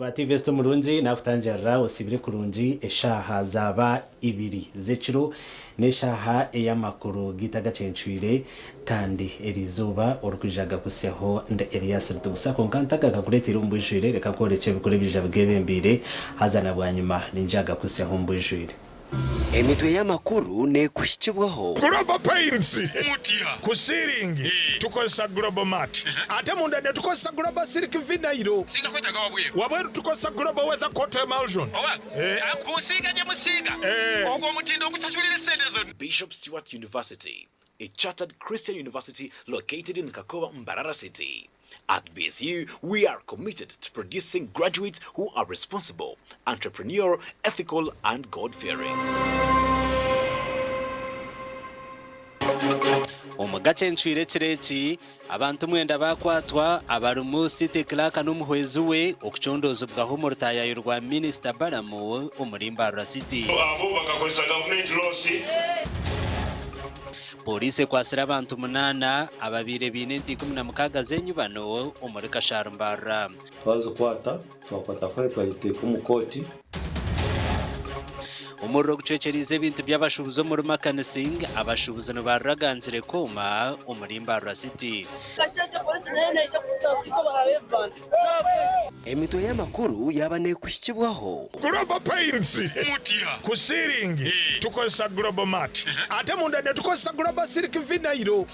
Wa TV City omurungi nakutangirira osiibire kurungi eshaaha zaaba ibiri z'ekiro n'eshaaha ey'amakuru gaitu agacencwire kandi eriizooba orikwija gakutsyaho ndi Elias Rutigusa kwonka ntagakakureteire omu bwijwire reka nkworekye ebikuru ebiija bigebembeire haza na bwanyima niinyija kugakutsyaho omu bwijwire. Emitwe y'amakuru neekuhikibwaho. Global Paints, Ku siiringi tukozesa Global Mat ate munda netukozesa Global Silk Vinyl. Wabweru tukozesa Global Weather Coat Emulsion. Bishop Stuart University, a chartered Christian university located in Kakoba, Mbarara City. At BSU, we are committed to producing graduates who are responsible, entrepreneurial, ethical, and God-fearing. Omu gacencwire ekiro eki, abantu mwenda baakwatwa abarimu City Clerk n'omuhwezi we okucondoozibwaho omu rutaayaayo rwa Minisita Balaam omuri Mbarara City. Abo bakakozesa gavumenti loosi. Pooriisi ekwatsire abantu munaana ababaire baine ente 16 z'enyibano omuri Kashari Mbarara. Twazikwata, twakwata fayiro twagiteeka omu kooti. Omuriro gucwekyereize ebintu by'abashuubuzi omuri Makanising, abashuubuzi nibaruragangire kooma omuri Mbarara City. Kasheeshe Pooriisi nayo neija kututaasa itwe abahabi b'ebibanja. Emitwe y'amakuru yaaba neekuhikibwaho. Global Paints, Ku siiringi tukozesa Global Mat ate munda netukozesa Global Silk Vinyl.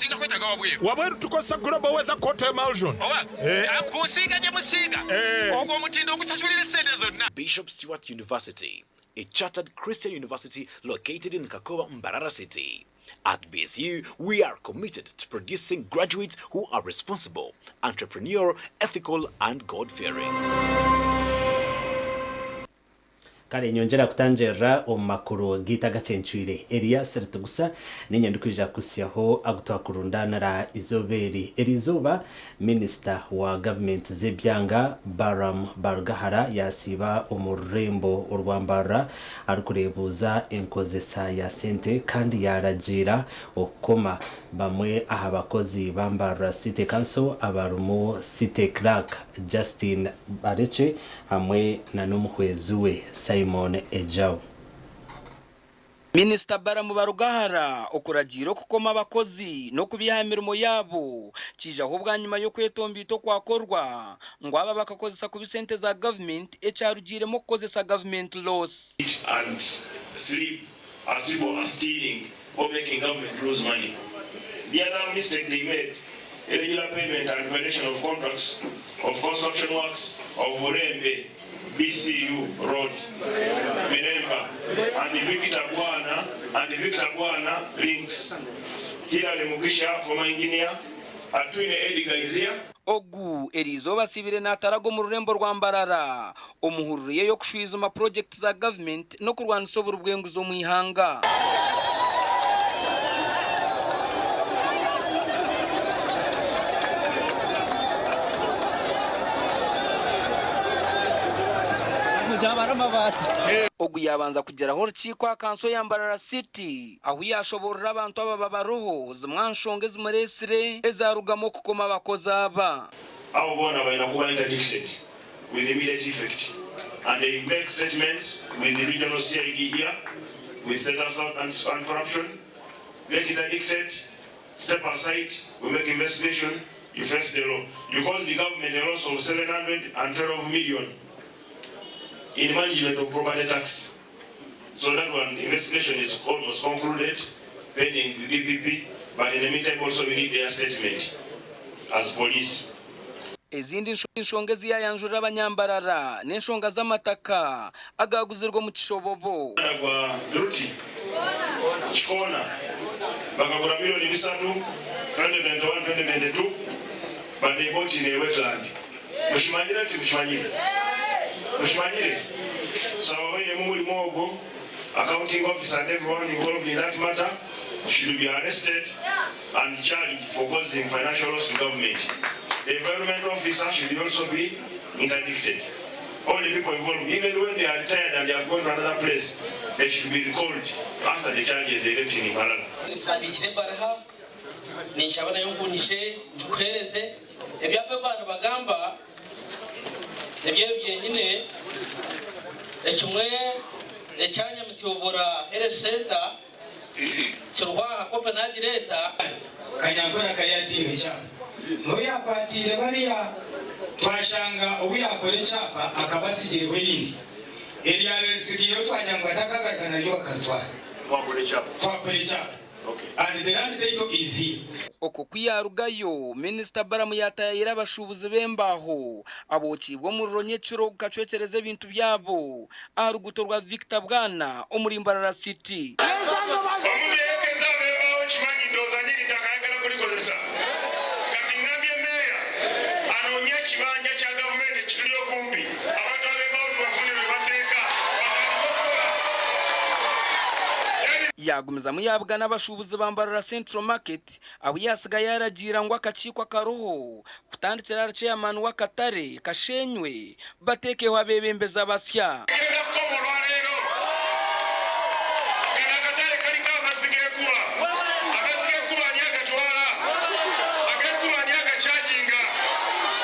Wabweru tukozesa Global Weather Coat Emulsion. Bishop Stuart University, a chartered Christian university located in Kakoba, Mbarara City. At BSU, we are committed to producing graduates who are responsible, entrepreneurial, ethical, and God-fearing. Kare nyongyera kutangirira omu makuru gaitu agacencwire. Elias Ritugusa niinye ndikwija kukuhitsyaho agu twakurundaanira eizooba eri. Eriizooba Minisita wa gavumenti z'ebyanga, Balaam Barugahara yaasiiba omu rurembo orwa Mbarara arikureebuuza enkozesa ya sente kandi yaaragiira okukoma bamwe aha bakozi ba Mbarara City Council abarimu City Clerk Justine Barekye hamwe na n'omuhwezi we Simon Ejau. Minisita Balaam Barugahara okuragiira okukoma abakozi n'okubaiha aha mirimo yaabo kiijaho bwanyima y'okwetomboita okwakorwa ngu aba bakakozesa kubi sente za gavumenti ekyarugiiremu okukozesa gavumenti loss. Eat and sleep as people are stealing or making government lose money. The other mistake they made, irregular payment and violation of contracts of construction works of Burembe BCU Road, Miremba and Victor Bwana and Victor Bwana links Hillary Mugisha former engineer, Atwine Edgar Izia. Ogu eriizooba asiibire naataraga omu rurembo rwa Mbarara omu hururu ye y'okushwijuma purogyekiti za gavumenti n'okurwanisa oburi bw'enguzi omu ihanga. Ogu yaabanza kugyeraho orukiiko aha kanso ya Mbarara City ahu yaashoboorora abantu ababa baroho zimwe aha nshonga ezimureetsire ezaarugamu okukoma abakozi aba. Abo boona baine kuba interdicted with immediate effect and they make statements with the regional CID here with Central South Anti Corruption get interdicted step aside we make investigation you face the law you caused the government a loss of 712 million in management of property tax so that one investigation is almost concluded pending the DPP but in the meantime also we need their statement as police. Ezindi nshonga ezi yaayanjurira abanyambarara n'enshonga z'amataka agaaguzirwe omu kishobobo. Omuhanda gwa Ruti Kikoona bakagura miriyoni bisatu 2021, 2022 but they bought in a wetland. Mukimanyire timukimanyire? Mukimanyire? So ababaire mumurimo ogwo, accounting officer and everyone involved in that matter should be arrested and charged for causing financial loss to government. The environment officer should also be interdicted. All the people involved, even when they are retired and they have gone to another place, they should be recalled to answer the charges they left in Mbarara. Nkuhandiikire ebaruha, ninshaba nayo ngu nyije ngikuheereze. Ebyapa ebi baanibagamba. Nibyo ebi byenyine, ekimwe ekya Nyamityobora Health Centre kiriho aha kopi nagireeta. Kanyankore akaba yataireho ekyapa. N'obu yakwatiire bariya twashanga obu yakora ekyapa akaba atsigireho erindi. Eryabaire ritsigaireho twagira ngu batakagaruka naryo bakaritwara. Twakora ekyapa. And the land title is here. Okwo ku yaarugayo, Minisita Balaam yaataayaayira abashuubuzi b'embaaho abookiibwe omuriro nyekiro gukacwekyereza ebintu byabo aha ruguuto rwa Victor Bwana omuri Mbarara City. Omuntu eyayokeza ab'embaaho nkimanyi ndowooza nyini ttaka ayagala kulikozesa. Kati ngambye Meeya anoonye ekibanja kya gavumenti ekituli okumpi abantu ab'embaaho tubafunire we bateeka batandike okukora. Yaagumizamu yaabugana abashuubuzi ba Mbarara Central Market abu yaatsiga yaaragiira ngu akakiiko akariho kutandikira ahari Chairman w'akatare kasheenywe bateekeho abeebembezi abasya. Tugenda kukoma olwaleero. Kano akatale kaliko amazzi g'enkuba. Amazzi g'enkuba ani agatwala? Ag'enkuba ani agakyajinga?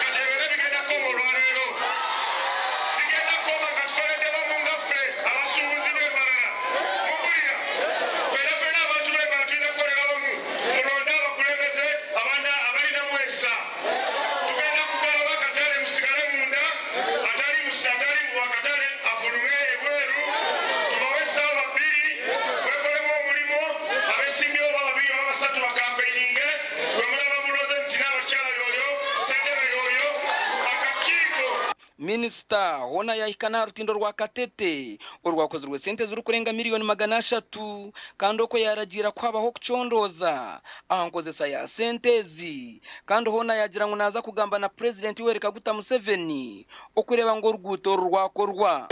Kati ebyo byonna bigenda kukoma olwaleero. Bigenda kukoma nga tukoledde wamu nga ffe abasuubuzi b'e Mbarara. Mumpulira? Ffena ffena abantu b'e Mbarara tulina kukolera wamu. Mulonde abakulembeze abalinamu ensa. Tugenda kuggalawo akatale musigale munda, atali atali mu akatale afulume ebweru. Tubawe essaawa bbiri mwekolemu omulimu, abesimbyewo oba babiri oba basatu bakampeininge. Gwe mulaba muloze nti Nnaabakyala y'oyo, ssentebe y'oyo, akakiiko. Minisita hoona yaahika n'aha rutindo rwa Katete orwakozirwe sente ezirikurenga miriyoni 300 kandi okwo yaaragiira ku habaho okucondooza aha nkozesa ya sente ezi kandi hoona yaagira ngu naaza kugamba na Purezidenti Yoweri Kaguta Museveni okureeba ngu oruguuto oru rwakorwa.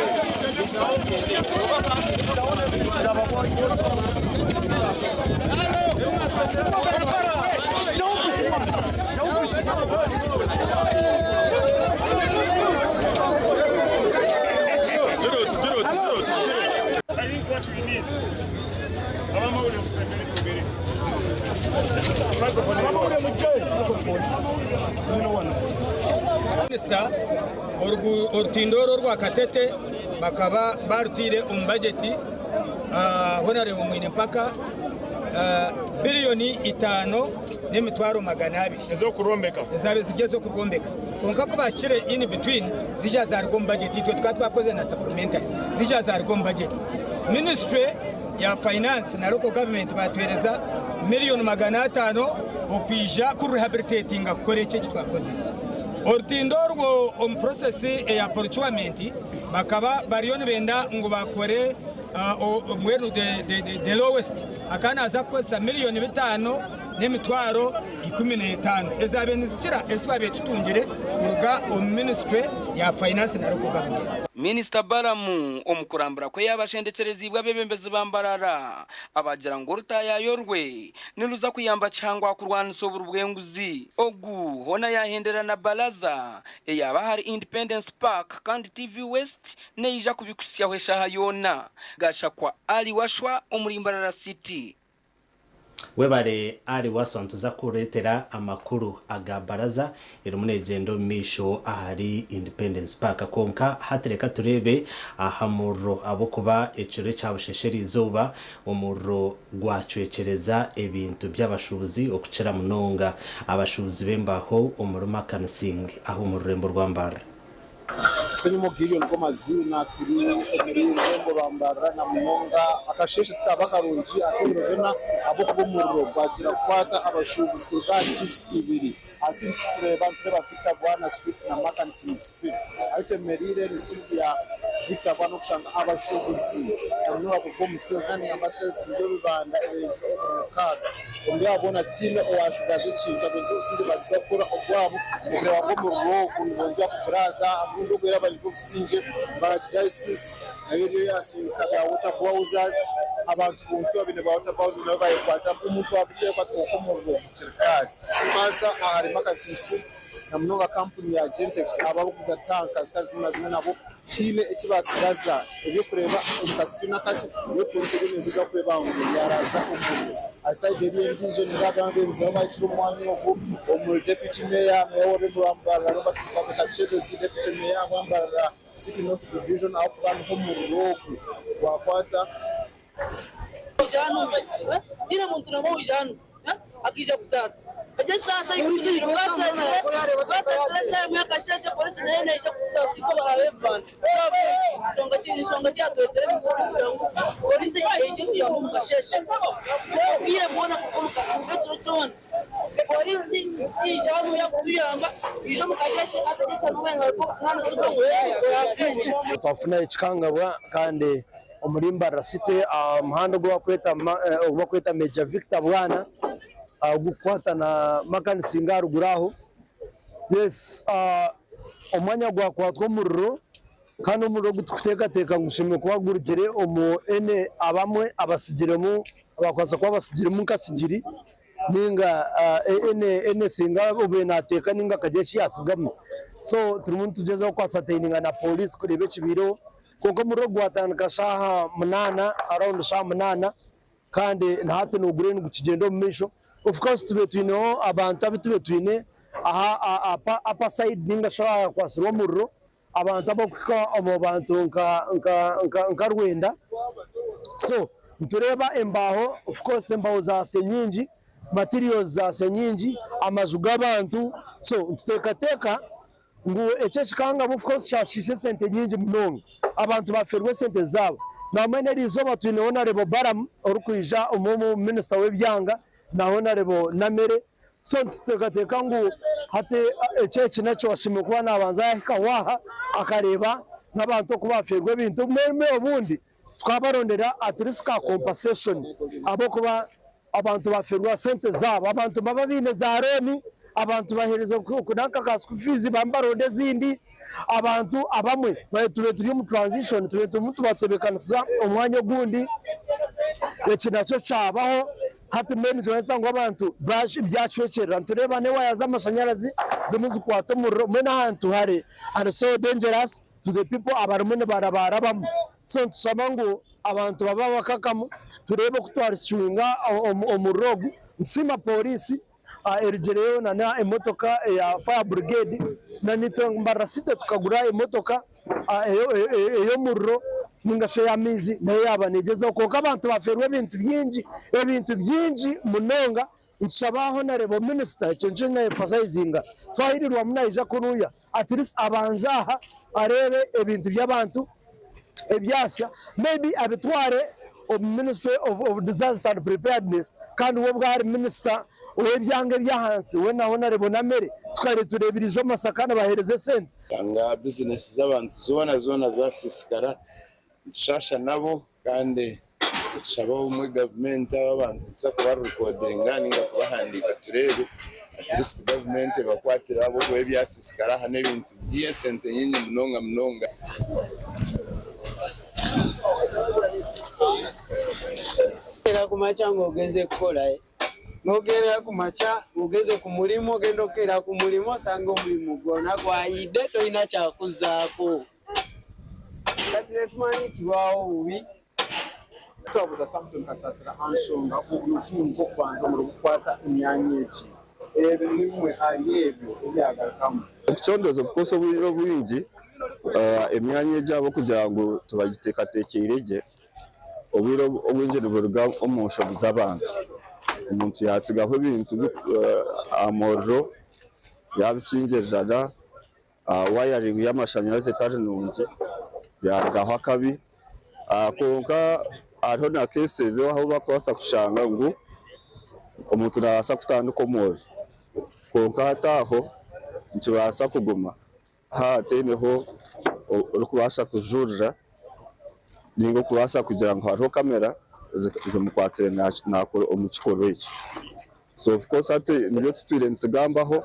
Minisita, orutindo oru orwa Katete bakaba barutaire omu bajeti Honarebo Mwine Mpaka biriyoni 250,000 Ez'okurwombeka. Ezaabaire ziri ez'okurwombeka. Kwonka ku baahikire in between ziija zaaruga omu bajeti. Itwe tukaba twakozire na supplementary ziija zaaruga omu bajeti. Ministry ya finance na local government baatuheereza miriyoni 500 okwija kurehabilitatinga kukora eki eki twakozire. Orutindo orwo omu process eya procurement bakaba bariyo nibenda ngu bakore mbwenu the lowest akaba naaza kukozesa 5,150,000 ezaabaire nizikira ezi twabaire tutungire kuruga omu ministry ya finance na local government. Minisita Balaam omu kurambura kwe yaabashendekyereziibwe abeebembezi ba Mbarara abagira ngu orutaayaayo rwe niruza kuyamba kihango aha kurwanisa oburi bw'enguzi. Ogu hoona yaahendera na baraza eyaaba ahari Independence Park kandi TV West neija kubikuhitsyaho eshaaha yoona. Gashakwa Ali Washwa omuri Mbarara City. Webare Ali Waswa nituza kukureetera amakuru aga baraza erimu negyenda omu maisho ahari Independence Park kwonka hati reka tureebe aha muriro ahabw'okuba ekiro ekya busheesha eriizooba omuriro gwacwekyereza ebintu by'abashuubuzi okukira munonga abashuubuzi b'embaho omuri Makansing aha omu rurembo rwa Mbarara. Ssenyomo Gideon Nkomaziina turi omuri rurembo rwa Mbarara na munonga akasheeshe tikaba karungi ak'ebiro bina ahabw'okuba omuriro gwakira kukwata abashuubuzi kuruga aha streets ibiri. Aha streets tukureeba nitureeba Victor Bwana Street na Makansin Street. Ahu twemereire ni street ya Victor Bwana okushanga abashuubuzi na munonga kuruga omu sales kandi ningamba sales nibyo bibanda ebirengire omuri mukaaga. Omuri abo boona tihaine owaatsigaza ekintu. Abarinzi b'obusingye baagyezaho kukora ogwabo okureeba ngu omuriro ogu nibongyera kuguraaza. Aha murundi ogu era abarinzi b'obusingye ba Archdiocese nayo eriyo yaatsindika ba water bowsers. Abantu buntu abaine ba water bowsers nabo baayekwata. Omuntu wa buriijo yaayekwata kwonka omuriro gukiri kare. Twaza ahari Makasin Street na munonga kampuni ya Gentex abo abarikuguza tanka zitari zimwe na zimwe nabo tihaine eki baatsigaza. Eby'okureeba omu kascreen akakye, ebyokukoresa ebyo nebiza kureeba ngu byaraaza omuriro. Aha sayidi eriya endiijo nindeeba abeebembezi nabo bahikire omu mwanya ogu omuri Deputy Mayor, Meeya w'orurembo rwa Mbarara Robert Mugabe Kakyebezi, Deputy Mayor wa Mbarara City North Division ahabw'okuba niho omuriro ogu gwakwata. Twafuna ekikangabwa kandi omuri Mbarara City aha muhanda ogu barikweta Major Victor Bwana ogurikukwata na Makanisinga aharuguru aho. Yes omwanya gwakwatwa omuriro kandi omuriro ogu turikuteekateeka ngu gushemereire kuba gurugire omu any abamwe abatsigiremu abakubaasa kuba batsigiremu nka sigiri ninga anything obaire nateeka ninga akagira eki yatsigamu. So turimu nitugyezaho ku ascertaininga na pooriisi kureeba ekibaireho kwonka omuriro gwatandika shaaha munaana around shaaha munaana kandi na hati niguriyo nigukigyenda omu maisho. Of course tubaire twineho abantu abu tubaire twine aha upper side ninga shi ahakwatsirwe omuriro abantu abarikuhika omu bantu nka rwenda. So nitureeba embaaho of course embaaho zaasya nyingi, materials zaasya nyingi, amaju g'abantu so nituteekateeka ngu eki ekikangabwa of course kyashiisha esente nyingi munonga. Abantu baafeerwa esente zaabo. Nambwenu eriizooba twine Honarebo Balaam orikwija omu minisita w'ebyanga na Honarebo Namere. So nituteekateeka ngu hati eki eki nakyo ashemereire kuba naabanza yaahikaho aha akareeba n'abantu oku baafeerwa ebintu. Mbwenu obundi tukabarondera at least ka compensation ahabw'okuba abantu baafeerwa sente zaabo. Abantu nibaba baine za looni, abantu baheereza nanka ka school fees bamwe baronda ezindi. Abantu abamwe tube turi omu transition tube turimu tubatebeekanisiza omwanya ogundi. Eki nakyo kyabaho hati mbwenu nikimanyisa ngu abantu byacwekyerera. Nitureeba n'ewaaya z'amashanyarazi zirimu zikwata omuriro mbwenu ahantu hari hari so dangerous to the people abarimu nibarabarabamu. So nitushaba ngu abantu babe abakakamu tureebe oku twarescuinga omuriro ogu. Nitusiima pooriisi erugireyo na emotoka eya fire brigade na naitwe Mbarara City tukagura emotoka ey'omuriro ninga shi ey'amaizi nayo yaaba neegyezaho kwonka abantu bafeerwa ebintu bingi ebintu bingi munonga. Nitushaba Honourable Minister ekyo nikyo na emphasizinga twahirirwamu naija kunuya at least abanze aha areebe ebintu by'abantu ebyasya maybe abitware omu Ministry of Disaster and Preparedness kandi we obwo ari minisita ow'ebyanga eby'ahansi we na Honourable Namere tukaire tureebirize omu Masaka nibaheereza esente. Shanga bizinesi z'abantu zoona zoona zasiisikara, nitushasha nabo kandi nitushaba obumwe gavumenti aba abantu nituza kubarekodinga ninga kubahandiika tureebe at least gavumenti ebakwatire ahabw'okuba ebyasiisikara aha n'ebintu by'esente nyingi munonga munonga. Era ku makya ng'ogenze kukola n'okeera ku makya ng'ogenze ku mulimu ogenda okukeera ku mulimu osanga omulimu gwona gwayidde tolina kyakuzzaako kati tetumanyi kirwawo bubi. Twabuuza Samson Kasasira aha nshonga obu n'obutumwa bw'okubanza omuriro gukukwata emyanya egi. Ebi ni bimwe ahari ebyo ebi yaagarukamu. Okucondooza of course obwire obwingi emyanya egi ahabw'okugira ngu tibagiteekateekiire gye, obwire obwingi niburuga omu nshobi z'abantu. Omuntu yaatsigaho ebintu aha muriro yaabikingirirana, wayaringi y'amashanyarazi etari nungi yarugaho akabi. Kwonka hariho na cases ahu barikubaasa kushanga ngu omuntu nabaasa kutandika omuriro kwonka hati aho nikibaasa kuguma haaba hataineho orikubaasa kujurira ninga okubaasa kugira ngu hariho kamera zimukwatsire nakora omu kikorwa ekyo. So of course hati nibyo tutwire nitugambaho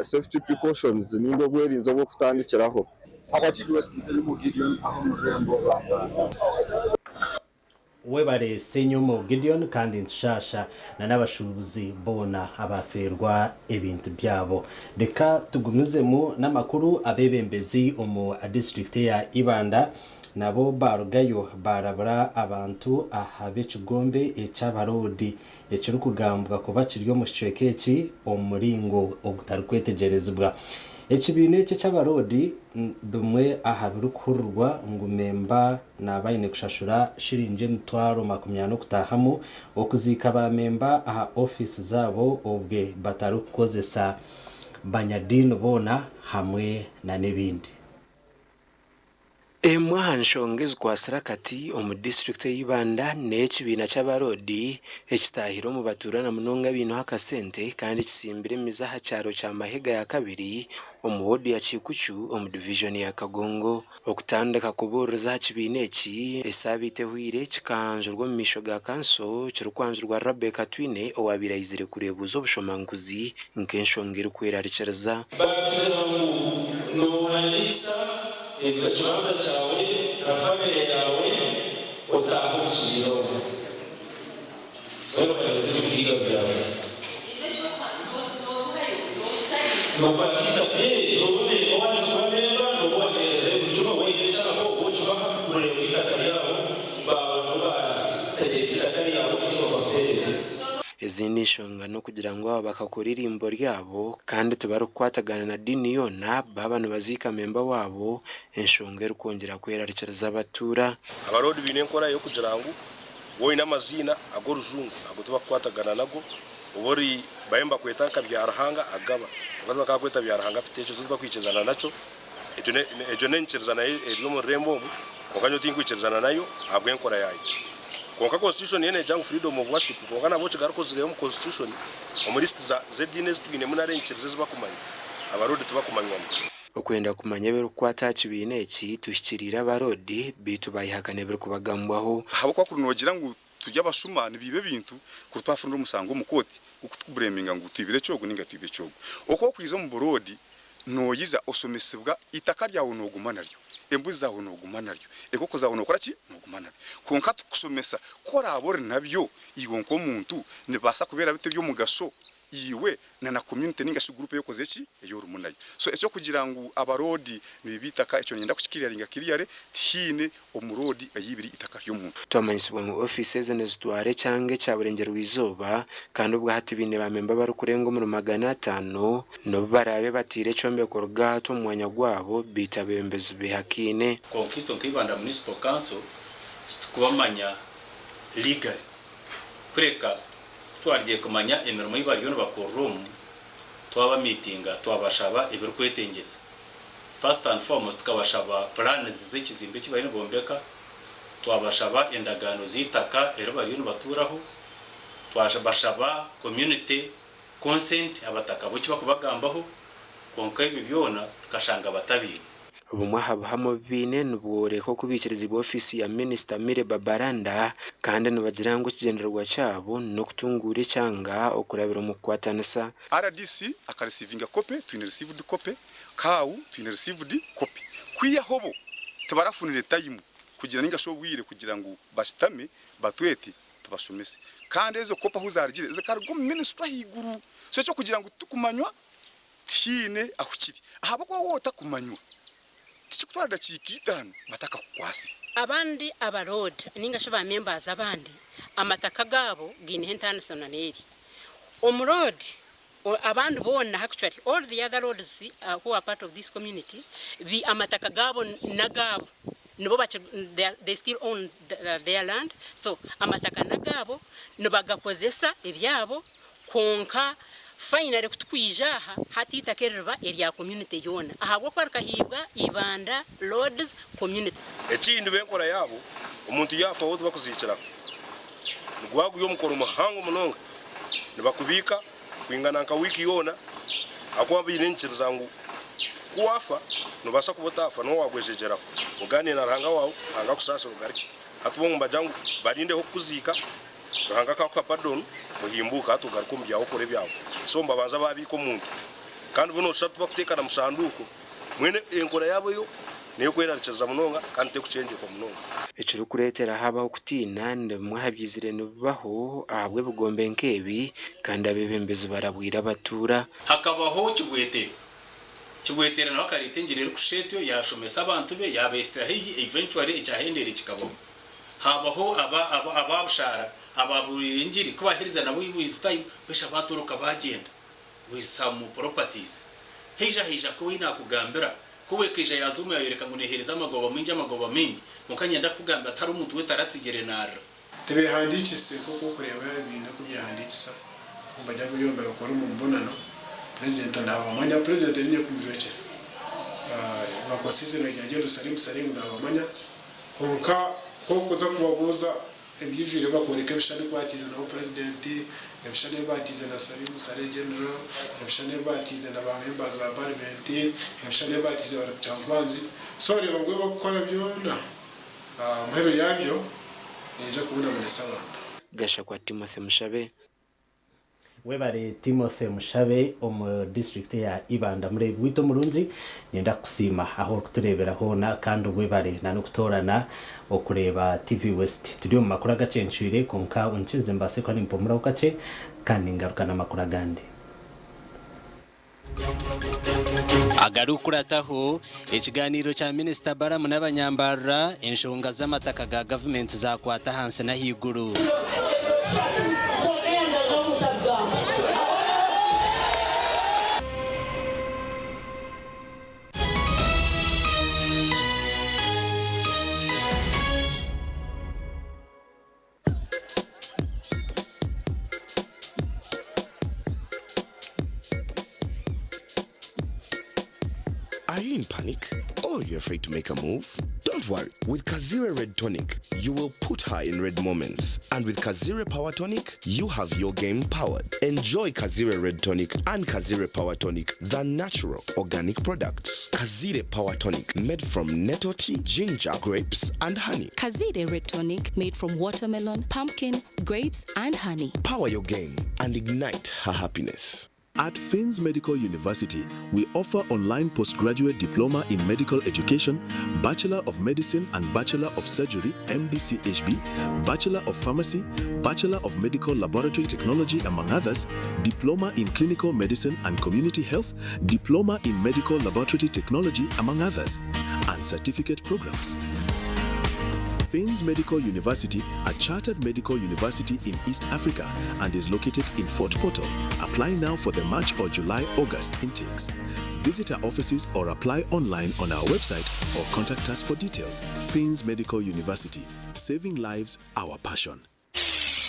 safety precautions ninga obwerinzi obw'okutandikiraho. Abakiidi West Nsenyomo Gideon aha omu rurembo rwa Mbarara. Webare Ssenyomo Gideon kandi nitushaasha na n'abashuubuzi boona abaafeerwa ebintu byabo. Reka tugumizemu n'amakuru. Abeebembezi omu disiturikiti eya Ibanda Nabo baarugayo baarabura abantu aha b'ekigombe eky'abaroodi ekirikugambwa kuba kiri omu kicweka eki omu muringo ogutarikwetegyerezibwa. Ekibiina eki eky'abaroodi bimwe aha birikuhurirwa ngu memba naaba aine kushashura shiringi 400,000 okutaahamu, okuziika ba memba aha ofiisi zaabo obwe batarikukozesa banyadiini boona hamwe n'ebindi. Emwe aha nshonga ezikwatsire akati omu disiturikiti eya Ibanda n'ey'ekibiina ky'abaroodi ekitaahire omu batuura na munonga abaineho akasente kandi kitsimbire emizi aha kyaro kya Mahega ya kabiri omu woodi ya Kikuchu omu divijoni ya Kagongo. Okutandika kubuuririza aha kibiina eki esaabiiti ehweire kikaanjurwa omu maisho ga kanso kirikwanjurwa Rabecca Twine owaabaire aizire kureebuuza obushomankuzi nk'enshonga erikwerarikiriza. Baakugira ngu noohandiisa Ekibanja kyawe na famire yaawe otaahe omu kibiina omwo. Mbwenu obaheereze ebigaiga byawe. Nokwata eitaka eri nooba waaheza kuba memba nooba obaheerezayo buri kimwe waine ekyabo oba okibaha kureeba eitaka ryabo baaba nibo baategyeka eitaka ryawe nainga bakakutegyeka. Ezindi nshonga n'okugira ngu aba bakakora eirimbo ryabo kandi tibarikukwatagana na diini yoona baaba nibaziika memba waabo, enshonga erikwongyera kwerarikiriza abatuura. Abaroodi baine enkora y'okugira ngu waaba oine amaziina ag'orujungu agu tibakukwatagana nago, oba ori babe nibakweta nka Byaruhanga Agaba kwonka tibakakweta Byaruhanga Peter ekyo tibakwikirizana nakyo. Egyo n'enyikiriza nayo eri omu rurembo omu, kwonka nyowe tinkwikirizana nayo ahabw'enkora yaayo. Kwonka constitution yo neegira ngu freedom of worship, kwonka nabwo kigaruka ozireebe omu constitution, omu list z'ediini ezi twinemu nari enyikiriza ezi bakumanya, Abaroodi tibakumanywamu. Okwenda kumanya ebirikukwata aha kibiina eki, tuhikiriire Abaroodi, beitu baayehakana ebirikubagambwaho. Ahabw'okuba kuri noogira ngu turi abashuma nibiiba ebintu, kuri twafunire omushango omu kooti gw'okutubureeminga ngu twibire ekyogu nainga twiba ekyogu. Oku okwiza omu buroodi Noija oshomesibwa, eitaka ryawe nooguma naryo, embuzi zaawe nooguma naryo, enkoko zaawe nookora ki? Nooguma nabyo. Kwonka tukushomesa ku oraabe ori nabyo, iwe nk'omuntu nibibaasa kubeera bita eby'omugasho iwe na na community nainga shi group ei okozire ki? Ei orimu nayo. So eky'okugira ngu abaroodi nibiiba eitaka ekyo niinyenda kukikiriyaringa clearly, tihaine omuroodi ayiibire eitaka ry'omuntu. Twamanyisibwa ngu ofiisi ezi nizitwara ekyanga ekya Burengyerwa-izooba kandi obwahati baine ba memba abarikurenga omuri 500 n'obu baraabe bataire ekyombeko rugahati omu mwanya gwabo beitu abeebembezi behakaine. Kwonka itwe nka Ibanda Municipal Council titukubamanya legally kureka kutwarigiye kumanya emirimo ei bariyo nibakorera omu twabamiitinga twabashaba ebirikwetengyesa. First and foremost tukabashaba plans z'ekizimbe eki bariyo nibombeka, twabashaba endagaano z'eitaka eri bariyo nibatuuraho, twabashaba community consent abataka bo eki bakubagambaho kwonka ebyo byona tukashanga batabiine. Bumwe aha buhame obu baine nibworeka oku baikirizibwa ofiisi ya minisita Milly Babalanda kandi nibagira ngu ekigyendererwa kyabo n'okutunguura ekyanga okurabira omu kukwatanisa. Rdc akaresiivinga kope, twine received copy, Kau twine received copy. Kwihaho bo tibarafunire time kugira ninga shi obwire kugira ngu bashutame batwete tubashomese. Kandi ezo kopi ahu zarugire zikaruga omu ministry ahaiguru. So ekyokugira ngu titukumanywa tihaine ahu kiri. Ahabw'okuba waaba otakumanywa tikikutwara dakiika itaano batakakukwasire. Abandi aba road ninga shi ba members abandi amataka gaabo gaineho entaaniso na n'eri. Omu road abandi boona actually all the other roads who are part of this community bi amataka gaabo n'agaabo nibo baki they still own their land so amataka n'agaabo nibagakozesa ebyabo kwonka finally kutukwija aha hati eitaka eri riba erya community yoona ahabw'okuba rikahiibwa Ibanda Lords community. Ekindi bo enkora yaabo omuntu yaafa bo tibakuziikiraho niguba guri omukoro muhango munonga. Nibakubiika kwingana nka wiiki yoona ahakuba baine enyikiriza ngu ku waafa noobaasa kuba otaafa niwe waagwejegyeraho ogaaniire na Ruhanga waawe, Ruhanga akusaasire ogaruke. Hati bo nibagira ngu barindeho kukuziika Ruhanga akakuha pardon ohimbuuke hati ogaruke omu byawe okore ebyawe. So nibabanza baabiika omuntu kandi bo nooshusha tibakuteeka na mushanduuko. Mbwenu enkora yaabo yo n'ey'okwerarikiriza munonga kandi terikukyengyekwa munonga. Ekirikureetera haabaho okutiina ni bimwe aha byizire nibibaho ahabw'ebigombe nk'ebi kandi abeebembezi barabwire abatuura. Hakabaho kibwetere. Kibwetere nawe akareeta engiri erikushusha etyo, yaashomesa abantu be, yaabeehitsya haihi, eventually ekyahendeire kikabaho. Haabaho aba aba aba bushaara abaabuuriire engiri, ku baaherize nabo with time, besha baatoroka baagyenda with some properties. Haija haija ku ei naakugambira, ku ekaija yaaza omu yaayoreka ngu neeheereza amagoba maingi amagoba maingi, kwonka niinyenda kukugambira tihariho omuntu w'etaratsigire naarira. Tibehandiikise nk'oku orikureeba ebibiina oku byehandiikisa, nibagira ngu byona nibabikora omu mubonano, Purezidenti naabamanya, Purezidenti niinye kumujwekyera, bakozesa eiziina rya General Salim Saleh ngu naabamanya, kwonka ku orikuza kubabuuza ebyijwire bakworeka ebishushani ebi baatiize nabo Purezidenti, ebishushani ebi baatiize na Salim Saleh General, ebishushani ebi baatiize na ba members ba Paramenti, ebishushani ebi baatiize bari Kyankwanzi, so oreeba ngu ebi barikukora byona Aha muheru yaabyo niija kubonabonesa abantu. Gashakwa Timothy Mushabe. Webare Timothy Mushabe omu disiturikiti eya Ibanda. Mureebi waitu omurungi, niinyenda kukusiima ahu orikutureebera hoona kandi webare n'okutoorana okureeba TV West. Turi omu makuru agacencwire kwonka onyikirize mbaase kuba nimpumuraho kakye kandi ningaruka n'amakuru agandi. Agarikukurataho, ekiganiiro kya Minisita Balamu n'abanyambarura, enshonga z'amataka ga gavumenti zakwata ahansi n'ahaiguru. Are you in panic or you're afraid to make a move? Don't worry. With Kazire Red Tonic, you will put her in red moments. And with Kazire Power Tonic, you have your game powered. Enjoy Kazire Red Tonic and Kazire Power Tonic, the natural organic products. Kazire Power Tonic, made from nettle tea, ginger, grapes, and honey. Kazire Red Tonic, made from watermelon, pumpkin, grapes, and honey. Power your game and ignite her happiness. At Finns Medical University, we offer online postgraduate diploma in medical education, Bachelor of Medicine and Bachelor of Surgery, MBCHB, Bachelor of Pharmacy, Bachelor of Medical Laboratory Technology, among others, Diploma in Clinical Medicine and Community Health, Diploma in Medical Laboratory Technology, among others, and certificate programs. Finns Medical University, a chartered medical university in East Africa and is located in Fort Portal. Apply now for the March or July August intakes. Visit our offices or apply online on our website or contact us for details. Finns Medical University, saving lives, our passion.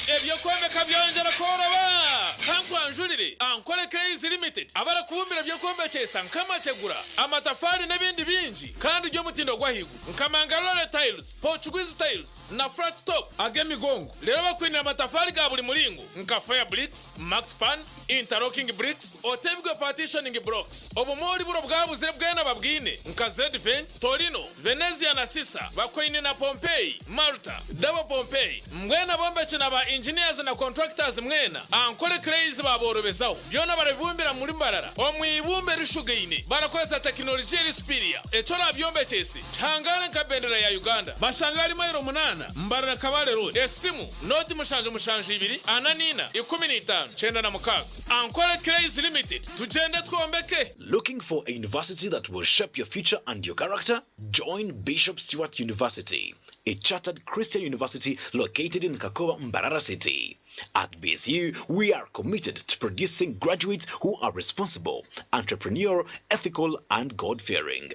Eby'okwombeka byongyera kworoba! Kankwanjurire Ankole Clays Limited abarikubumbira eby'okwombekyesa nk'amategura, amatafaari n'ebindi bingi kandi by'omutindo gw'ahaiguru nka Mangalore Tiles, Portuguese Tiles na Flat Top ag'emigongo. Reero bakwinire amatafaari ga buri muringo nka Fire Bricks, Max Pans, Interlocking Bricks, Otebwe Partitioning Blocks. Obumoori buri obwabuzire bwena babwine nka Zedvent, Torino, Venezia na Sisa bakwaine na Pompeii, Malta, Double Pompeii, mbwenu abombeki na ba engineers na contractors mwena, Ankole Clays baaborobezaho. Byona barabibumbira muri Mbarara omu ibumba erishugaine barakozesa tekinolijiya eri superior. Eki orabyombekyese kihangare nka bendera ya Uganda. Bashanga ahari mailo munaana Mbarara Kabale Road. Esimu, nooti 772 44 15 96. Ankole Clays Limited, tugyende twombeke! Looking for a university that will shape your future and your character? Join Bishop Stuart University, a chartered Christian university located in Kakoba, Mbarara City. At BSU, we are committed to producing graduates who are responsible, entrepreneurial, ethical, and God-fearing.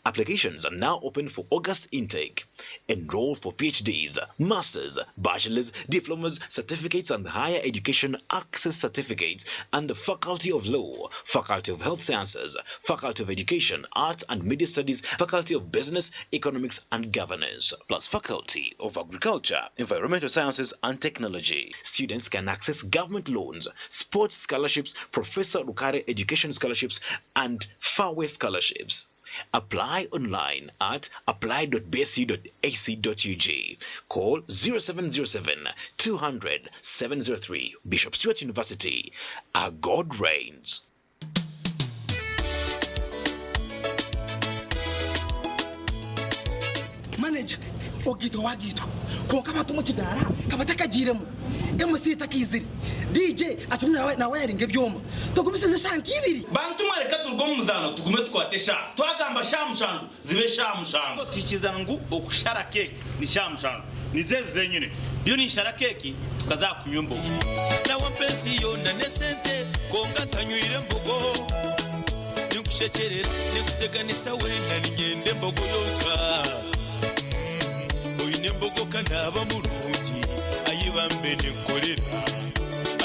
Applications are now open for August intake. Enroll for PhDs, Masters, Bachelors, Diplomas, Certificates and Higher Education Access Certificates and the Faculty of Law, Faculty of Health Sciences, Faculty of Education, Arts and Media Studies, Faculty of Business, Economics and Governance, plus Faculty of Agriculture, Environmental Sciences and Technology. Students can access government loans, sports scholarships, Professor Rukare Education Scholarships, and Fairway Scholarships. Apply online at apply.bsu.ac.ug. Call 0707 200 703. Bishop Stuart University. Our God reigns. Manager, Ogaitwa wagaitwa kwonka abantu omu kidaara ka batakagiiremu. MC takaizire, DJ akirimu nawayaringa ebyoma. Tugumisirize eshaaha nk'ibiri. Bantu mwe reka turuge omu muzaano tugume tukwate eshaaha. Twagamba shaaha mushanju zibe eshaaha mushanju. Twikiriza ngu okushara keeki ni shaaha mushanju. Nizo ezi zenyine. Ndiyo ninshara keeki tukaza aha kunywa embogo. Nawe ampa ensi yoona n'esente kwonka ntanywire embogo. Ninkushekyerera, ninkuteganisa weena niinyenda embogo yonka. Oine embogo ka naaba murungi, ai bambe ninkukorera.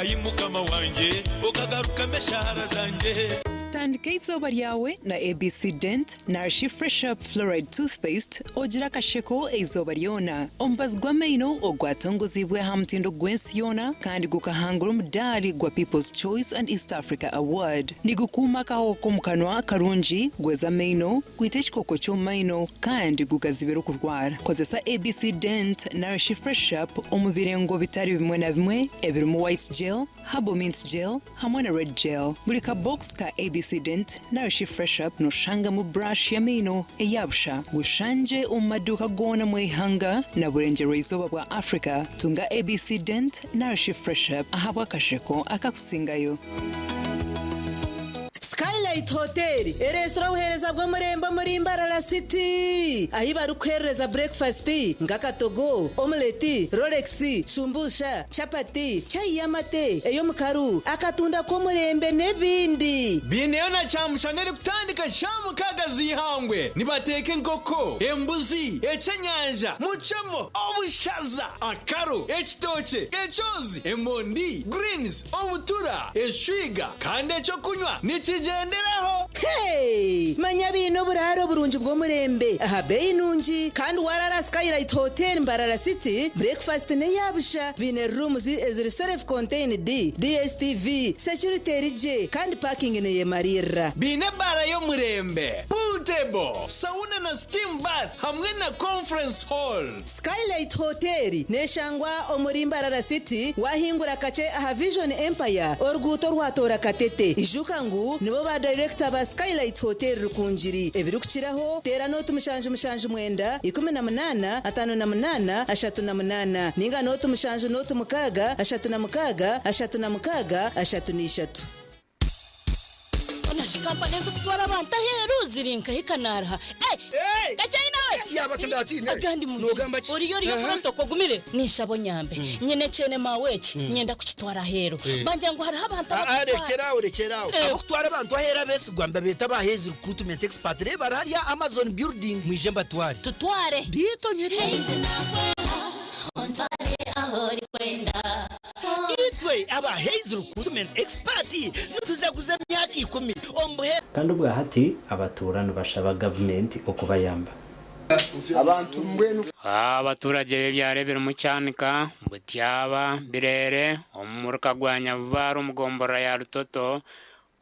Ai Mukama wangye, okagarukamu eshaara zangye. Tandika eizooba ryawe na ABC Dent narishi Fresh Up Fluoride Toothpaste ogire akasheko eizooba ryona. Omubazi gw'amaino ogwatongoziibwe aha mutindo gw'ensi yoona kandi gukahangura omudaari gwa People's Choice and East Africa Award. Nigukuuma akahoho k'omu kanwa karungi, gweza amaino, gwita ekikooko ky'omu maino kandi gugazibira okurwara. Kozesa ABC Dent narishi Fresh Up omu birengo bitari bimwe na bimwe ebirimu White Gel, Herbal Mint Gel hamwe na Red Gel. Buri ka box ka ABC Dent narishi Fresh Up noshangamu brush y'amaino eya busha. Gushangye omu maduuka goona omu ihanga na burengyerwa-izooba bwa Africa. Tunga ABC Dent narishi Fresh Up ahabw'akasheko akakusingayo. Skylight Hotel ereetsire obuheereza bw'omurembe omuri Mbarara City ahi barikuheerereza burekifasiti nk'akatogo, omuleti, rolex, shumbusha, chapati, chai y'amate, ey'omukaru, akatunda k'omurembe n'ebindi. Baineyo na kyamushana erikutandika shaaha mukaaga z'eihangwe. Nibateeka enkoko, embuzi, ekyenyanja, mucemo, obushaza, akaro, ekitookye, ekyozi, emondi, greens, obutura, eshwiga kandi ekyokunywa nikigyenderaho. Hey! Manya baine oburaaro burungi bw'omurembe aha beeyi nungi kandi waraara aha Skylight Hotel Mbarara City, breakfast n'eya busha. Baine rooms eziri self contained, DSTV, security eri gye kandi parking neyemariirira. Baine ebaara y'omurembe, pool table, sauna na steam bath hamwe na conference hall. Skylight Hotel neshangwa omuri Mbarara City wahingura kakye aha Vision Empire oruguuto orwatoora Katete. Ijuka ngu nibo ba dayirekita ba Skylight Hotel Rukungiri. Ebirikukiraho teera nooti 779 18 58 38 ninga nooti 7 nooti 6 36 36 33. Hoona shi kampani ezirikutwara abantu aheeru ziri nkahi kanaaruha? Kakye nawe! Yaaba tindatiine. Agandi mugi. Noogamba ki? Oriyo oriyo Aha. protocol ogumire? Ninshaba onyambe. Nyine ekyene maawe eki, nyenda kukitwara aheeru. Bangira ngu hariho abantu Ah, ah, abarikutwara. rekyera aho, rekyera aho. Abakutwara abantu aheeru abeesigwa nibabeeta aba Hays Recruitment Expert. Reeba bari hariya Amazon Building. Mwije mbatware. Tutware. Biito nyine. Itwe aba Hays Recruitment Expert nitujaguza emyaka ikumi omu buheereza. Kandi obwahati abatuura nibashaba gavumenti okubayamba. Abantu mbwenu. Abaturagye b'ebyaro ebirimu Kyanika, Butyaba, Birere omu muruka gwa Nyabubaare omu gomborora ya Rutoto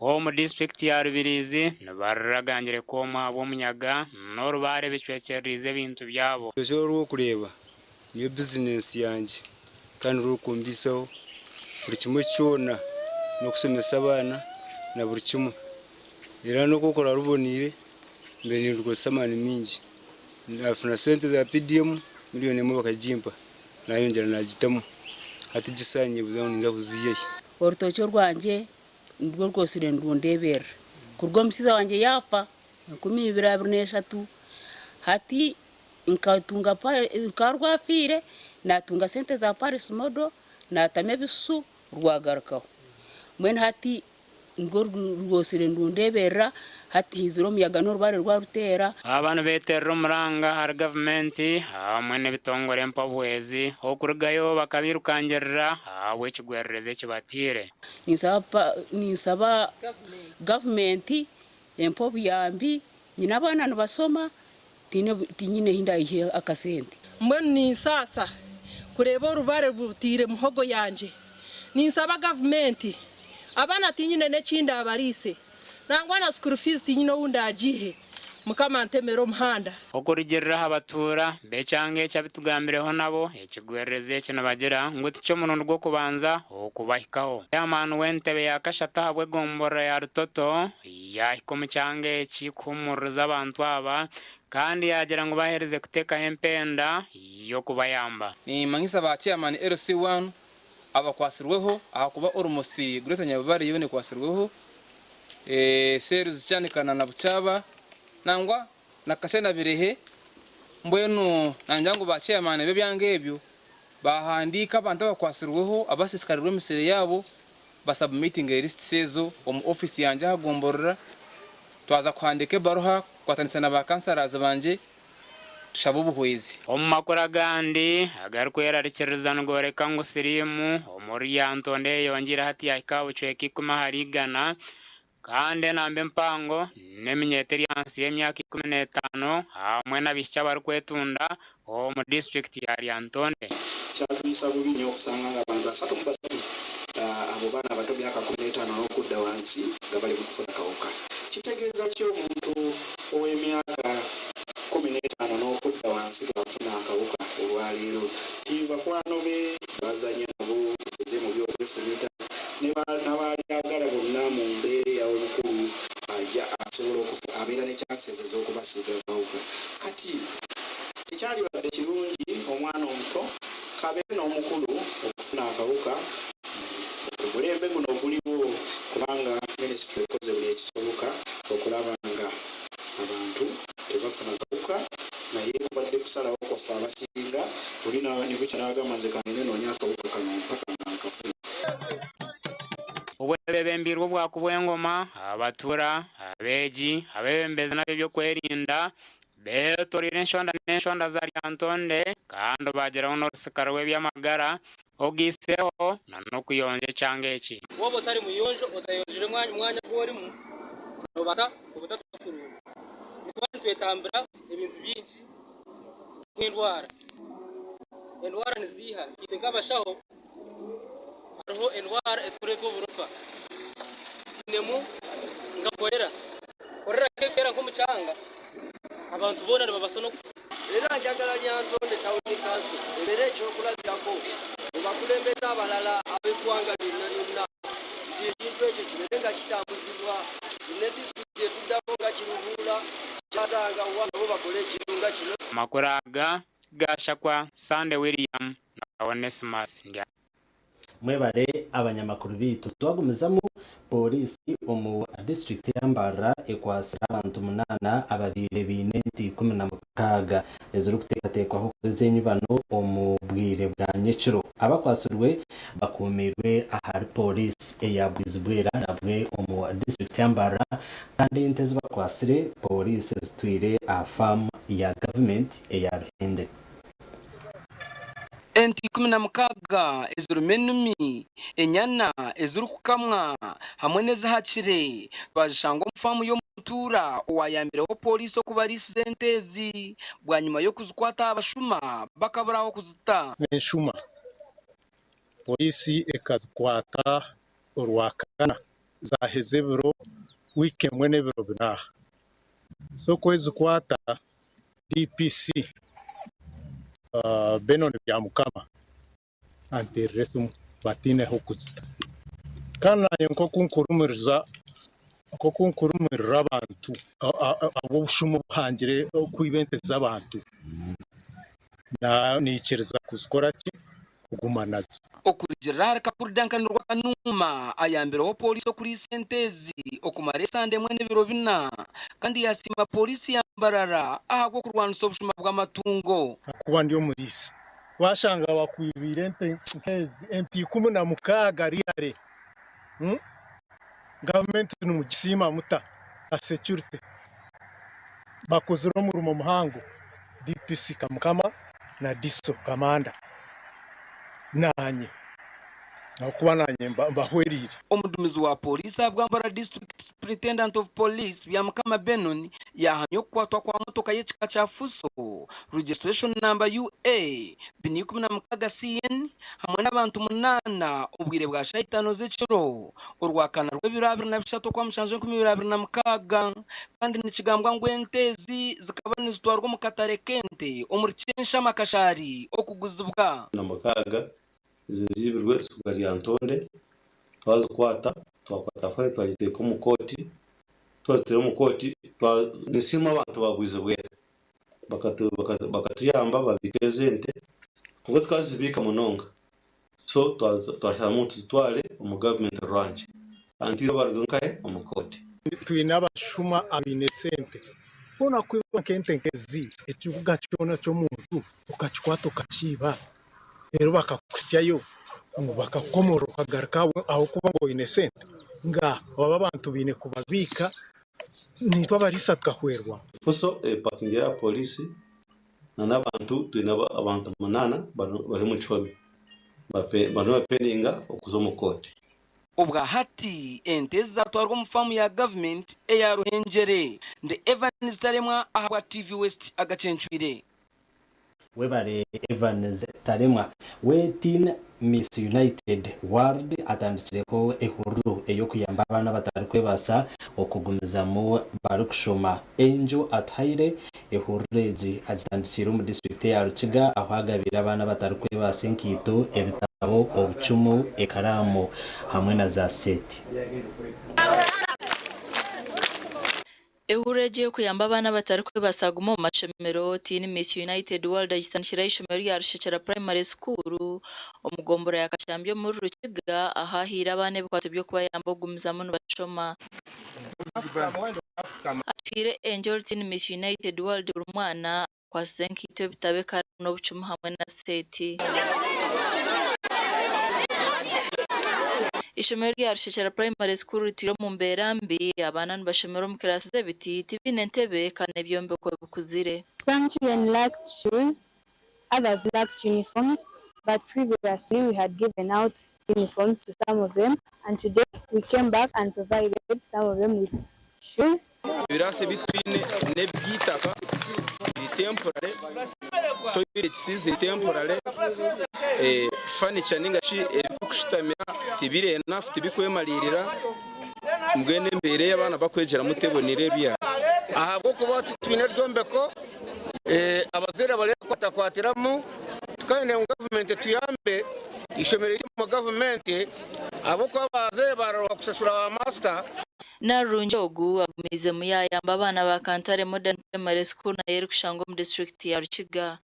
omu disiturikiti ya Rubirizi nibarira gangire kwoma ahabw'omuyaga n'orubaare bicwekyereriize ebintu byabo. Orutookye oru orikureeba niyo bizinensi yangye kandi nirwo rukumbaisaho buri kimwe kyona n'okushomesa abaana na buri kimwe. Reero n'oku orikureeba ruboneire mbaire nindukozesa amaani maingi. Naafuna sente za PDM miriyoni emwe bakagimpa nayongyera nagitamu hati egi esaaha ninyebuuza ngu ninza kuziiha hi. Orutookye rwangye nirwo rwosire nirundeeberera. Kuruga omushaija wangye yaafa 2023 hati nkatunga rukaba rwafiire naatunga sente za Paris Model naatamu ebisusu rwagarukaho. Mbwenu hati nirwo rwosire nirundeeberera hati haizire omuyaga n'orubaare rwaruteera. Aba nibeeterera omuranga ahari gavumenti hamwe n'ebitongore mpabuhwezi okurugayo bakabirukangirira ahabw'ekigwererezi ekibataire. Ninsaba gavumenti empe obuyambi nyine abaana nibashoma tinyine ahi ndaayihe akasente. Mbwenu ninsaasa kureeba orubaare rutiire muhogo yangye. Ninsaba gavumenti abaana tinyine n'eki ndaabariise nangwa na school fees tinyine ou ndaagihe. Mukama antemere omuhanda. Okurugiirira aha batuura b'ekyanga eki abitugambireho nabo, ekigwererezi eki nibagira ngu tiky'omurundi gw'okubanza okubahikaho. Chairman w'entebe ya kashatu ahabw'egomborora ya Rutoto yaahika omu kyanga eki kuhumuririza abantu aba kandi yaagira ngu baherize kuteekaho empenda y'okubayamba. Nimanyisa ba chairman LC1 Abakwatsirweho ahakuba almost Greater Nyabibare yoona ekwatsirweho, seeri Kyanika na Bukyaba nangwa na Kakye na Birehe. Mbwenu nangire ngu ba chairman b'ebyanga ebyo bahandiika abantu abakwatsirweho abasiisikarirwe emisiri yaabo basubmitinge lists ezo omu offisi yangye aha gomborora. Twaza kuhandiika ebaruha kukwatanisa na ba councillors bangye tushabe obuhwezi. Omu makuru agandi agarikwerarikiriza nigoreka ngu siriimu omuri Lyantonde eyeyongyeire hati yahika aha bucweka ikumi ahari igana kandi enamba empango n'eminyeeto eri ahansi y'emyaka 15 hamwe n'abaishiki abarikwetunda omu disiturikiti ya Lyantonde. Kyatuyisa bubi nnyo okusanga ng'abantu 33 abo baana bato myaka 15 n'okudda wansi nga bali mu kufuna kawuka. Kitegeeza ki omuntu ow'emyaka 15 n'okudda wansi bw'afuna akawuka olwaleero nti bakwano be b'azannya nabo tugeze mu by'okwefumita ne na b'alyagala bonna mu mbeera eya obukulu aja asobola okufu abeera ne chances ez'okubasiiga akawuka. Kati tekyalibadde kirungi omwana omuto k'abeere n'omukulu okufuna akawuka ku mulembe guno oguliwo kubanga minisitule ekoze buli ekisoboka okulaba nga abantu tebafuna kawuka naye kubadde kusalawo kwaffe abasinga oli ne bukya n'agamba nze kangende noonye akawuka kano mpaka nga nkafuna. Obwebembirwe obwaku bw'engoma, abatuura, abeegi, abeebembezi n'ab'ebyokwerinda beetoreire enshonda n'enshonda za Lyantonde kandi baagiraho n'orusika rw'eby'amagara ogaitsireho n'okuyonja ekyanga eki. Waaba otari muyonjo, otayonjire mwanya ogu orimu, noobaasa obutatuuka kurungi. Nituba nitwetambira ebintu bingi nk'endwara. Endwara niziiha? Itwe nk'abashaho hariho endwara ezirikureetwa oburofa. Twinemu nka korera. Korera ku erikuteera nk'omu kyanga, abantu boona nibabaasa n'okufa. Era njagala Lyantonde Town Council ebeere ekyokulabirako mu bakulembeze abalala ab'eggwanga lyonna lyonna nti ekintu ekyo kibeere nga kitambuzibwa ne disitulikiti etuddako nga Kiruhura, Kyazanga wa nabo bakole ekintu nga kino. Amakuru aga gashakwa Sunday William na Onesmus Ndya. Mwebare abanyamakuru beitu. Twagumizamu, Pooriisi omu disiturikiti ya Mbarara ekwatsire abantu munaana ababaire baine ente 16 ezirikuteekateekwaho kuba ez'enyibano omu bwire bwa nyekiro. Abakwatsirwe bakuumiirwe ahari Pooriisi eya Bwizibwera nabwe omu disiturikiti ya Mbarara kandi ente ezi bakwatsire Pooriisi ezitwire aha faamu ya gavumenti eya Ruhende. Ente 16 ezirimu enumi, enyana ezirikukamwa hamwe n'ezihakire twazishanga omu faamu y'omutuura owayambireho pooriisi okubariisiza ente ezi bwanyima y'okuzikwata aha bashuma bakabura ah'okuzita. Enshuma, Pooriisi ekazikwata Orwakana zaaheza ebiro wiiki emwe n'ebiro bina. So ku ezikwata DPC Benon Byamukama anteerire esimu bataine ah'okuzita. Kandi naanye nk'oku nkurumiriza nk'oku nkurumirira abantu ahabw'obushuma obuhangire okwiba ente z'abantu, naikiriza kuzikora ki? Kuguma nazo. Okurugiirira ahari Kakuru Duncan Rwakanuuma ayambireho pooriisi okuriisa ente ezi okumara esande emwe n'ebiro bina kandi yasiima pooriisi ya Mbarara ahabw'okurwanisa obushuma bw'amatungo. Ahakuba ndi omuriisa. Waashanga bakwibiire ente nk'ezi, ente 16 really, gavumenti nimugisiima muta na security? Bakozire omurimo muhango DPC Kamukama na DISO Kamanda nanye ahabw'okuba nanye mbahwereire. Omudumizi wa Pooriisi ahabwa Mbarara District Superintendent of Police Byamukama Benon yahamya okukwatwa kwa motoka y'ekika kya Fuso registration number UA 416 CN hamwe n'abantu munaana omu bwire bwa shaaha itaano z'ekiro Orwakana rw'ebiro 23 Okwamushanju 2026 kandi nikigambwa ngu ente ezi zikaba nizitwarwa omu katare k'ente omuri Kyenshama Kashari okuguzibwa. Na mukaaga eziibirwe eisuga rya Ntonde twazikwata, twakwata fayiro twagiteeka omu kooti, twaziteera omu kooti nisiima abantu ba Bwizibwera bakatuyamba babiika ezo ente kwonka tukazibiika munonga. So twasharamu ngu tuzitware omu gavumenti rurangye until baruga nkahe omu kooti. Twine abashuma abaine sente. Hoona kwiba nk'ente nk'ezi, ekibuga kyona ky'omuntu okakikwata okakiiba reero bakakuhitsyayo ngu bakakukomorora okagaruka ahabw'okuba ngu oine sente? Ngaaha, abo abantu baine kubabiika naitwe abariisa tukahwerwamu. Fuso epakingire aha pooriisi n'abantu twine abantu munaana bari omu kihome bariyo nibapendinga okuza omu kooti. Obwa hati ente ezi zatwarwa omu faamu ya gavumenti eya Ruhengyere. Ndi Evans Taremwa ahabwa TV West agacencwire. Webare Evans Taremwa. We Teen Miss United World atandikireho ehururu ey'okuyamba abaana abatarikwebaasa okugumizamu barikushoma. Angel Atuhaire ehururu egi agitandikiire omu disiturikiti eya Rukiga ahu agabiire abaana abatarikwebaasa enkaito, ebitabo, obucumu, ekaraamu hamwe na za seeti. Ehururu egi ey'okuyamba abaana abatarikwebaasa kuguma omu mashomero, Teen Miss United World agitandikire aha ishomero rya Rushekyera Primary School omu gomborora ya Kashambi omuri Rukiga ahu ahaire abaana ebikwato by'okubayamba okugumizamu nibashoma. Atwire Angel Teen Miss United World buri mwana Akwasize enkaito, ebitabo, ekaraamu n'obucumu hamwe na seeti. Eishomero rya Rushekyera Primary School ritwire omu mbeera mbi, abaana nibashomera omu kiraasi z'ebiti, tibaine ntebe kandi n'ebyombeko bikuzire. Some children lacked shoes, others lacked uniforms but previously we had given out uniforms to some of them and today we came back and provided some of them with shoes. Ebiraasi ebi twine n'eby'eitaka biri temporary, toilets ziri temporary, furniture ninga shi eby'okushutamira tibiri enough tibikwemariirira mbwenu embeera ei abaana bakwegyeramu tebonire ebya. Ahabw'okuba titwine ryombeko, abazaire baryekwatakwatiramu tukayenda ngu gavumenti etuyambe eishomero rije omu gavumenti ahabw'okuba abazaire bararuha kushashura ba maasita. Narurungi ogu agumiizemu yaayamba abaana ba Kantare Modern Primary School nayo erikushangwa omu disiturikiti ya Rukiga.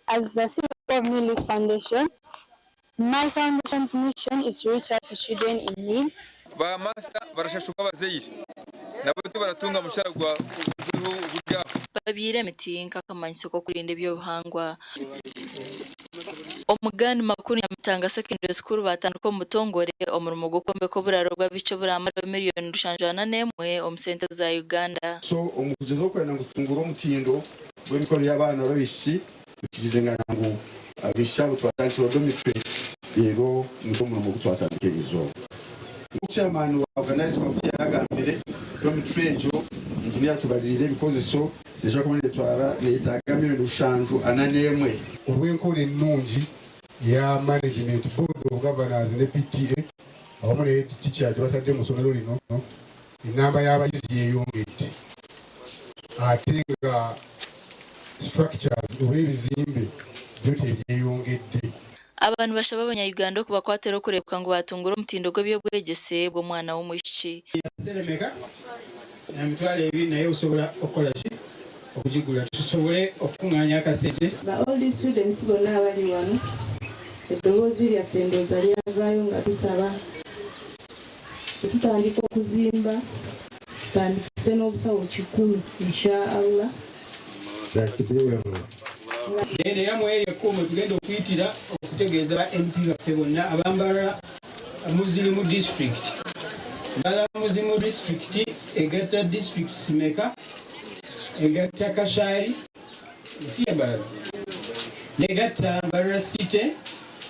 As the CEO of New Leaf Foundation, my foundation's mission is to reach out to children in need. Ba maasita barashashurwa abazaire nabo tibaratunga mushara gwa guriho oguri aho. Babyaire emiti nk'akamanyiso k'okurinda eby'obuhangwa. Omugani Makuru Nyamitanga Secondary School baatandika omu butongore omurimo gw'okwombeka oburaaro bw'abaishiki oburamara miriyoni rushanju ana n'emwe omu sente za Uganda. So omu kugyezaho kwenda ngu tutungure omutindo gw'emikorere y'abaana b'abaishiki, tukigizengana ngu abaishiki abo tubatandikire dormitory reero nigwo murimo ogu twatandika eriizooba. Nk'oku chairman wa organizing committee yaagambire, dormitory egyo engineer atubaririire ebikozeso neija kuba neetwara neyetaaga miriyoni rushanju ana n'emwe. Olw'enkola ennungi eya Management, Board of Governors ne PTA awamu ne Head Teacher gye batadde mu ssomero lino, ennamba y'abayizi yeeyongedde ate nga structures oba ebizimbe byo tebyeyongedde. Aba nibashaba abanya-Uganda okubakwatira okureebeka ngu baatungura omutindo gw'eby'obwegyese bw'omwana w'omwishiki. Sente meka? Na 20,000 naye osobola okukola ki? Okugigula tusobole okukung'aanya akasente. Ba old students bonna abali wano, eddoboozi lyaffe ndowooza lyavaayo nga tusaba bwe tutandika okuzimba tutandikise n'obusawo kikumi Insha Allah. Then era mu area ko mwetugenda okuyitira okutegeeza ba MP baffe bonna aba Mbarara Muzirimu district. Mbarara Muzirimu district egatta districts meka? Egatta Kashari, si ya Mbarara, negatta Mbarara City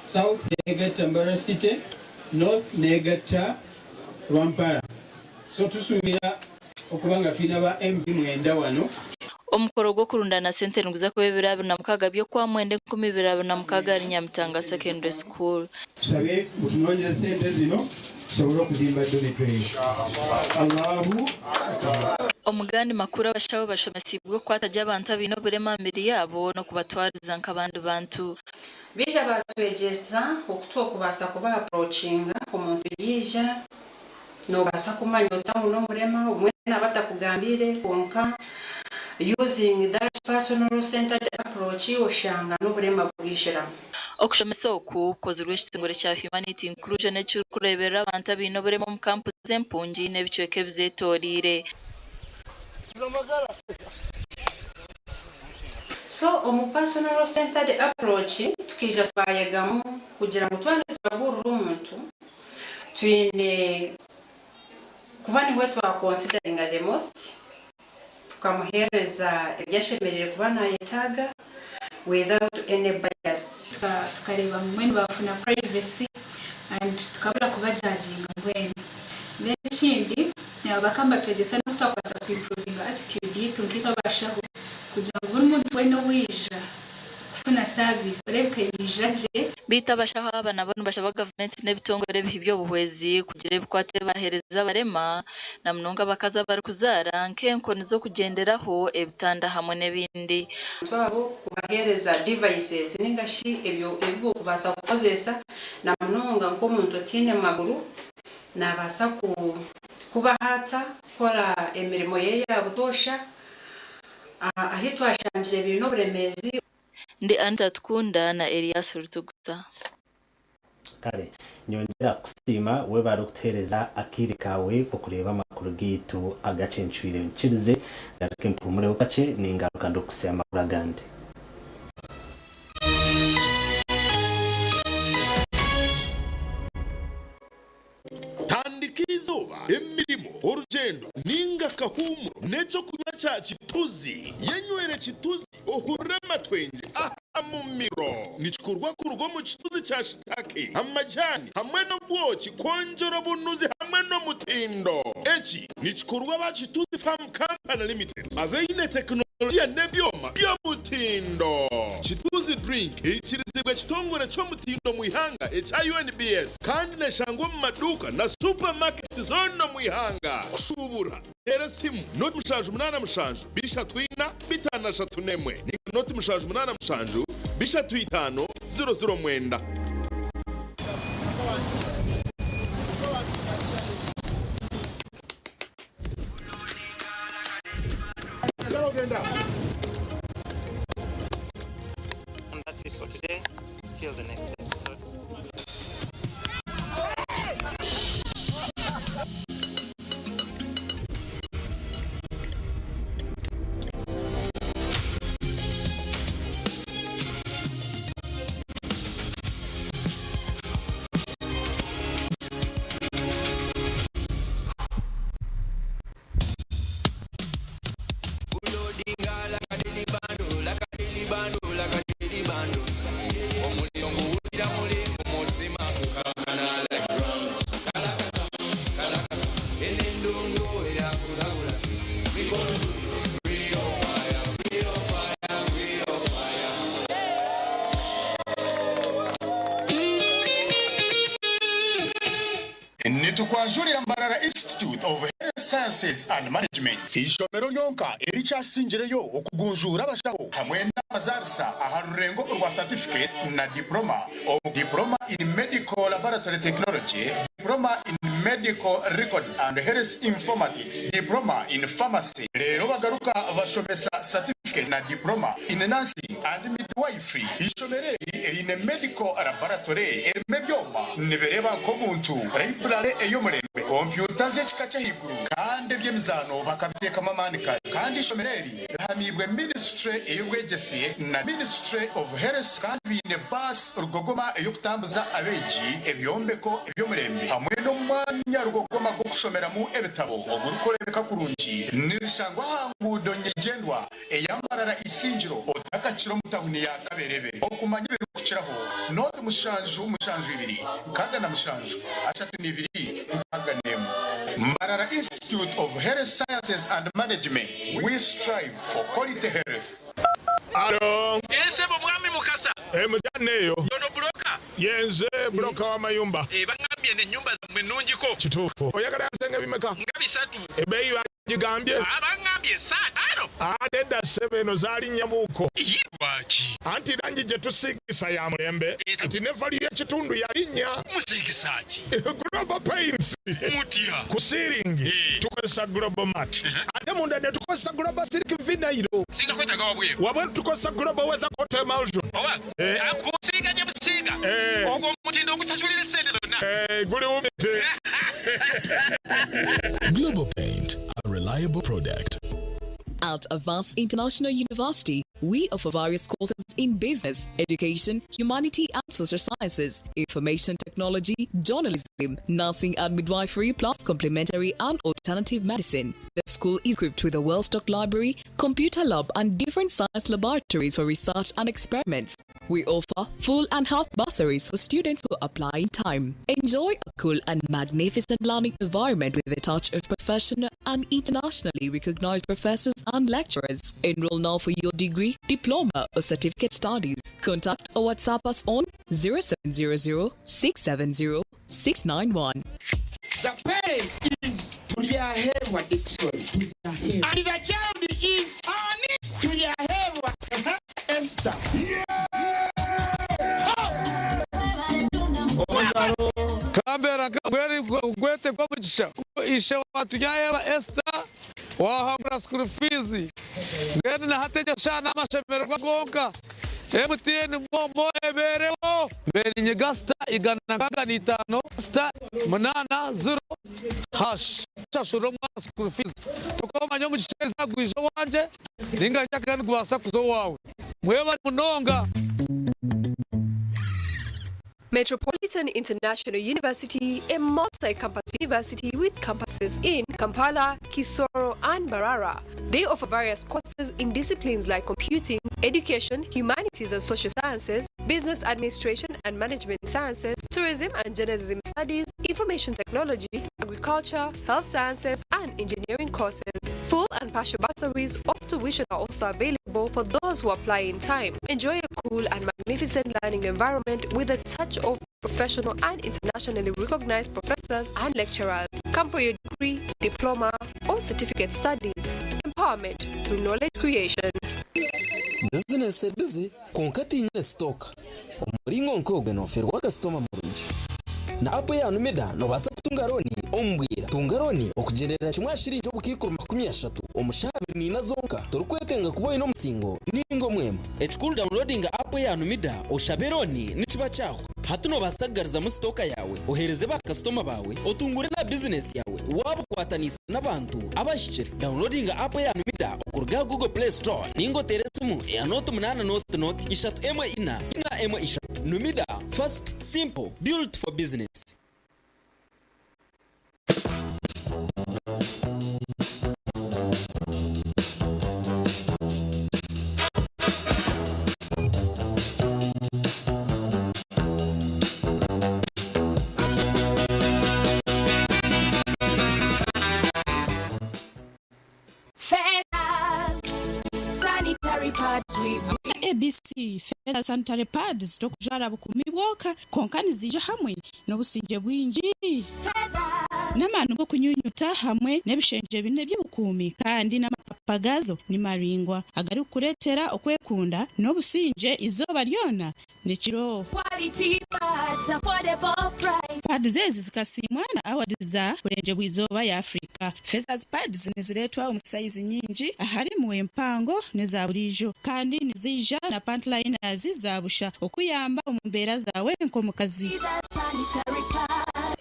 South, negatta Mbarara City North, negatta Rwampara. So tusuubira okuba nga tulina ba MP mwenda wano. Omukoro gw'okurundaana sente niguza kuba ebiro 26 by'Okwamwenda 2026 ahari Nyamitanga Secondary School. Tusabe mutunoonyeze sente zino tusobole okuzimba dormitory. Allahu Akbar. Omu gandi makuru abashaho bashomesiibwe okukwata gye abantu abaine oburema aha mibiri yaabo n'okubatwariza nk'abandi bantu. Baija baatwegyesa oku twokubaasa kuba approachinga omuntu yaija Noobaasa kumanya ota ngu n'omurema? Obumwe naaba atakugambiire kwonka using that. Personal Centered Approach oshanga n'oburema bwijiramu. Okushomesa oku kukozirwe ekitongore kya Humanity Inclusion ekirikureeberera abantu abaine oburema omu kampu z'empungi n'ebicweka ebizetoreire. So omu Personal Centered Approach tukaija twayegamu kugira ngu twaba niturabuurira omuntu twine kuba niwe twa consideringa the most tukamuheereza ebi ashemereire kuba nayetaaga without any bias. Tukareeba ngu mbwenu baafuna privacy and tukabura kubajajinga mbwenu. Then ekindi bakaba nibatwegyesa n'oku twakubaasa ku improvinga attitude yaitu nkaitwe abashaho kugira ngu buri muntu weena owaija kufuna service oreebeka yaija gye. Beitu abashaho aba nabo nibashaba gavumenti n'ebitongore ebihi by'obuhwezi kugira ebikwato ebi baheereza abarema na munonga abakazi abarikuzaara nk'enkoni z'okugyenderaho, ebitanda hamwe n'ebindi. Abantu abo kubaheereza devices ninga shi ebyo ebi bokubaasa kukozeesa na munonga nk'omuntu otaine maguru nabaasa kubaho ata kukora emirimo ye ya butoosha ahu twashangire biine oburemeezi. Ndi Anita Tukunda na Elias Rutugusa. Kare nyongyera kukusiima webare okutuhereza akaire kaawe okureeba amakuru gaitu agacencwire. Nkirize ngaruke mpumureho kakye ningaruka ndikukutsya amakuru agandi. Tandika eizooba, emirimo, orugyendo ninga akahuumuro n'ekyokunywa kya Kituzi. Yenywere Kituzi ohurire amatwengye aha mumiro. Nikikorwa kuruga omu kituzi kya shitake, amajani hamwe n'obwoki kwongyera obunuzi hamwe n'omutindo. Eki nikikorwa aba Kituzi Farm Company Limited abaine tekinologiya n'ebyoma by'omutindo. Kituzi Drink eikirizibwa ekitongore ky'omutindo omu ihanga ekya UNBS kandi neshangwa omu maduuka na supamaketi zoona omu ihanga. Kushuubura, teera esimu noti 787 34 51 ninga noti 787 35 00 9. And that's it for today. Till the next episode. Nitukwanjurira Mbarara Institute of Health Sciences and Management, eishomero ryonka erikyasingireyo okugunjuura abashaho hamwe n'abazaarisa aha rurengo orwa Certificate na Diploma omu Diploma in Medical Laboratory Technology, Diploma in Medical Records and Health Informatics, Diploma in Pharmacy reero bagaruka bashomesa Certificate na Diploma in Nursing and Midwifery. Eishomero eri riine Medical Laboratory erimu ebyoma nibireeba nk'omuntu, Library ey'omurembe, kompyuta z'ekika ky'ahaiguru kandi eby'emizaano bakabiteekamu amaani kare. Kandi eishomero eri rihamiibwe Ministry ey'obwegyese na Ministry of Health kandi baine baasi rugogoma ey'okutambuza abeegi, ebyombeko eby'omurembe hamwe n'omwanya rugogoma gw'okushomeramu ebitabo ogurikureebeka kurungi. Nirishangwa aha nguudo nyaigyendwa eya Mbarara Isingiro otakakira omu tawuni ya Kaberebe. Okumanya ebirikukiraho, noti 7 7 67 32 61. Mbarara Institute of Health Sciences and Management, we strive for quality health. Alo. Eeh ssebo mwami Mukasa. Eeh mutya neeyo. Yono buloka? Yenze buloka w'amayumba. Eeh bangambye n'ennyumba zammwe nnungiko. Kituufu. Oyagala bisenge bimeka? Nga bisatu. Ebbeeyi bagigambye? Aah bangambye saataano. Aah Nedda ssebo eno zalinnya buuko. Lwaki? Anti langi gye tusiigisa ya mulembe kati ne value y'ekitundu yalinnya. Musiigisa ki? Global Paints. Mutya? Ku siiringi tukozesa Global Mat ate munda ne tukozesa Global Silk Vinyl. Singa kwetaaga wabweru? Wabweru tukozesa Global Weather Coat Emulsion. Oba kusiiga gye musiiga ogwo omutindo ogusasulira essente zonna? Guli wumite. Global Paint, a reliable product. At Avance International University, we offer various courses in business, education, humanity and social sciences, information technology, journalism, nursing and midwifery, plus complementary and alternative medicine. The school is equipped with a well-stocked library, computer lab and different science laboratories for research and experiments. We offer full and half bursaries for students who apply in time. Enjoy a cool and magnificent learning environment with a touch of professional and internationally recognized professors and lecturers. Enroll now for your degree, diploma, or certificate studies. Contact or WhatsApp us on 0700 670 691. The parent is Tulyahebwa Dixon. And the child is Tulyahebwa Esther. Kambera gwete gw'omugisha ishe wa Turyahebwa Esther wahangura school fees mbwenu na hati egyo shaaha n'amashemererwa gonka MTN MoMo ebeereho mbere ninyiga star 165 star 80 hash shashurira omwana school fees tokomanya omugisha eriza gwija owangye ninga shi akaba nigubaasa kuza owaawe mwebare munonga. Metropolitan International University, a multi-campus university with campuses in Kampala, Kisoro, and Mbarara. They offer various courses in disciplines like computing, education, humanities and social sciences, business administration and management sciences, tourism and journalism studies, information technology, agriculture, health sciences, and engineering courses. Full and partial bursaries of tuition are also available for those who apply in time. Enjoy a cool and magnificent learning environment with a touch of professional and internationally recognized professors and lecturers. Come for your degree, diploma, or certificate studies. Empowerment through knowledge creation. Bizinesi ebize kwonka tinyine sitooka. Omu muringo nk'ogwe noferwa kasitoma murungi. Na app ya Numida nobaasa kutunga looni omu bwira. Tunga looni okugyendera kimwe aha shiringi obukaikuru 30 omu shaaha 24 zonka. Torikwetenga kuba oine omusingo ninga omwema. Ekikuru downloadinga app ya Numida oshabe looni nikiba kyahwa. Hati nobaasa kugarizamu sitooka yaawe, oheereze bakasitoma baawe, otungure na bizinesi yaawe waaba okwataniise n'abantu abahikire. Downloadinga app ya Numida okuruga aha Google Play Store ninga oteere esimu eya nooti munaana nooti nooti ishatu emwe ina, ina emwe ishatu. Numida, fast, simple, built for business. ABC Feather Sanitary Pads tokujwara bukumi bwonka kwonka niziija hamwe n'obusingye bwingi n'amaani g'okunyunyuta hamwe n'ebishengye bina eby'obukuumi kandi n'amapapa gaazo ni maraingwa agarikukureetera okwekunda n'obusingye eizooba ryona n'ekiro. Pads ezi zikasiimwa na awards za Burengyerwa Izooba ya Africa. Feathers Pads nizireetwa omu sayizi nyingi aharimu empango n'eza buriijo kandi niziija na pant liners za busha okuyamba omu mbeera zaawe nk'omukazi.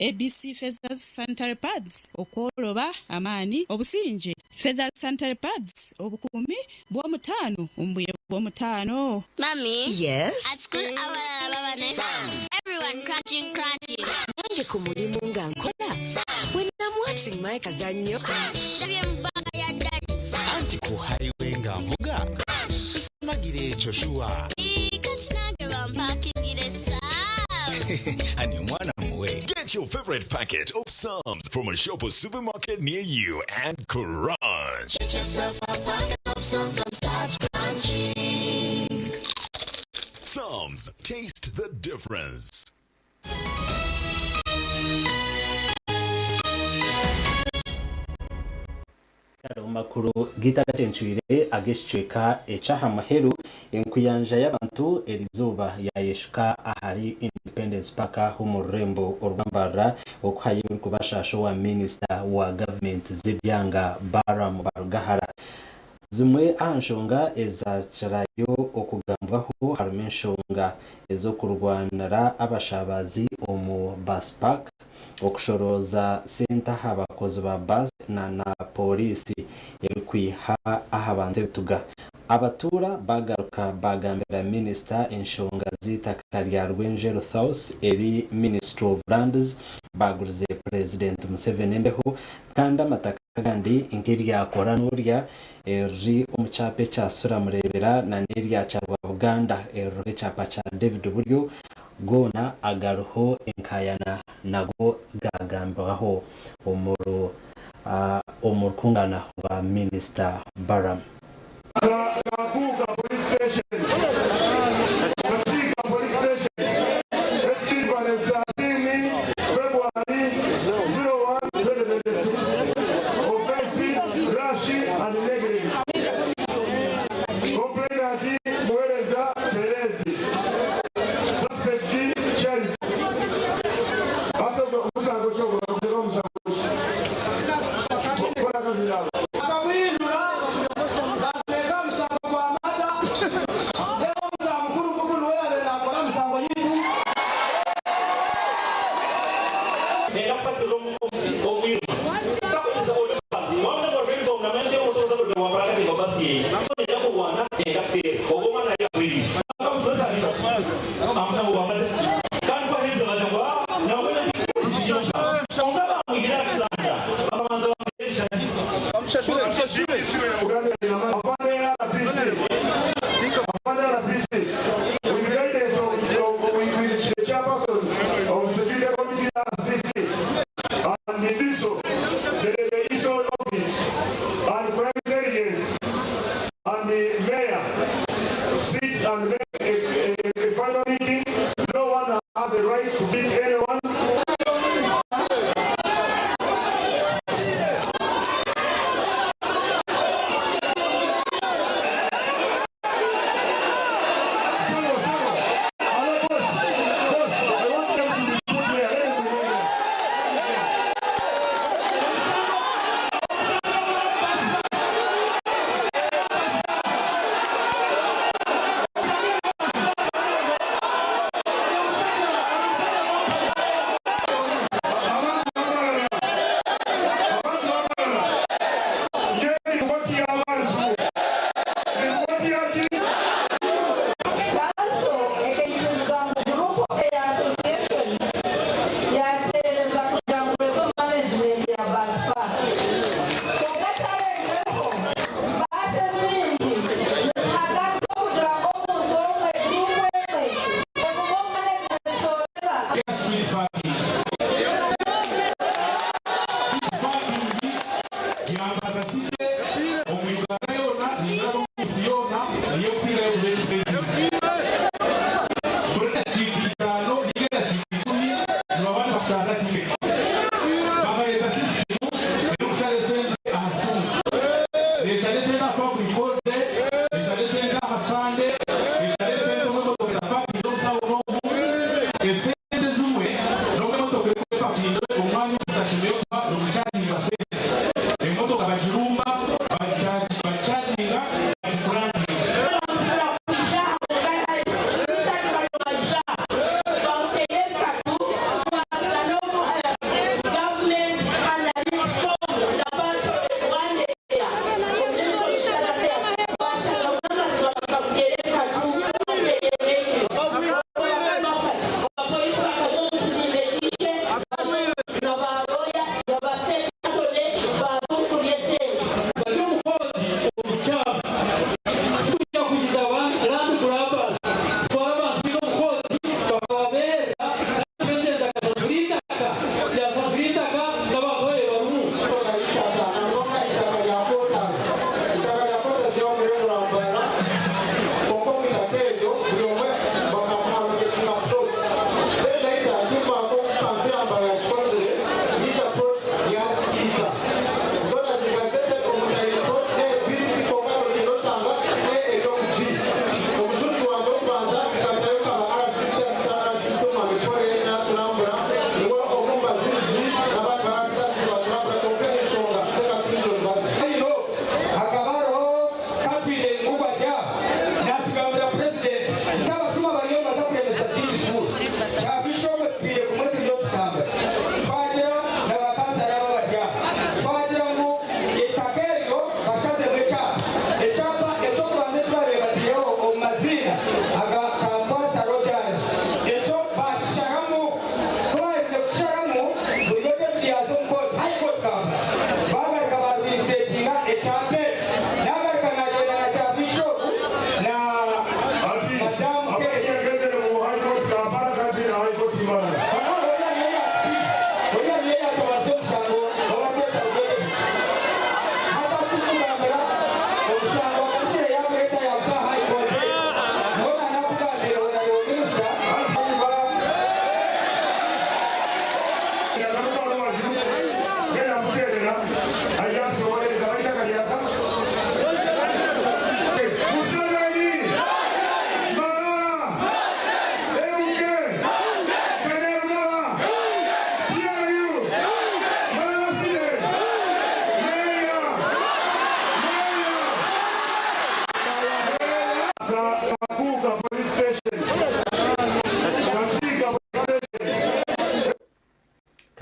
ABC Feathers Sanitary Pads, Okworoba, amaani, obusingye. Feathers Sanitary Pads, Obukuumi bw'omutaano omu bwire bw'omutaano. Mummy. Yes? At school abalala baba ne Everyone crunching crunching. Nange ku mulimu nga nkola. When I'm watching my kazannyo. Ndabye mu bag ya daddy. Anti ku highway nga nvuga. Sisimagira ekyo shuwa. Kati nange bampakingire Psalms. Ani omwana muwe. Get your favorite packet of Psalms from a shop or supermarket near you and crunch. Get yourself a packet of Psalms and start crunching. Psalms, taste the difference. Omu makuru gaitu agacencwire ag'ekicweka eky'aha muheru, enkuyanja y'abantu erizooba yayeshuka ahari Independence Park omu rurembo orwa Mbarara okuhayo ebirikubashaasha owa minisita wa gavumenti z'ebyanga Balaam Barugahara. Zimwe aha nshonga ezakirayo okugambwaho harimu enshonga ez'okurwanira abashabazi omu Bus Park, okushorooza sente aha bakozi ba bus na na Pooriisi erikwiha aha bantu ebituga. Abatuura bagaruka bagambira minisita enshonga z'eitaka rya Rwenjeru House eri Ministry of Lands bagurize Purezidenti Museveni embeho kandi amataka agandi nk'erya Koranorya eriri omu kyapa ekya Sura Mureebera na n'erya Kyarwabuganda eririho ekyapa kya David Buryo Goona agariho enkaayana nago gaagambibwaho omu rukungana rwa Minisita Balaam. Kabuuka Police Station, Kakiika Police Station, SP Vanessa Asiimwe, February 01, 2026, Offence, Rash and Neglect. Complainant, Muhereza Perezi. Suspect, Charles. Hati ogwo omusango ki ogwo bakaguteekaho musango ki? Kora akazindaaro. Bakamuhindura baamuteeka aha musango gwa mada, reero omuzaha mukuru mufu niwe yaabaire naakora aha misango yaitu. Afande RPC, Afande RPC, with guidance of, of, with, with the chairperson of Security Committee RCC and the DISO, the ISO office, and crime intelligence, and the mayor, sit and make a final meeting. No one has the right to beat anyone. I want them to be put there. Let them be there.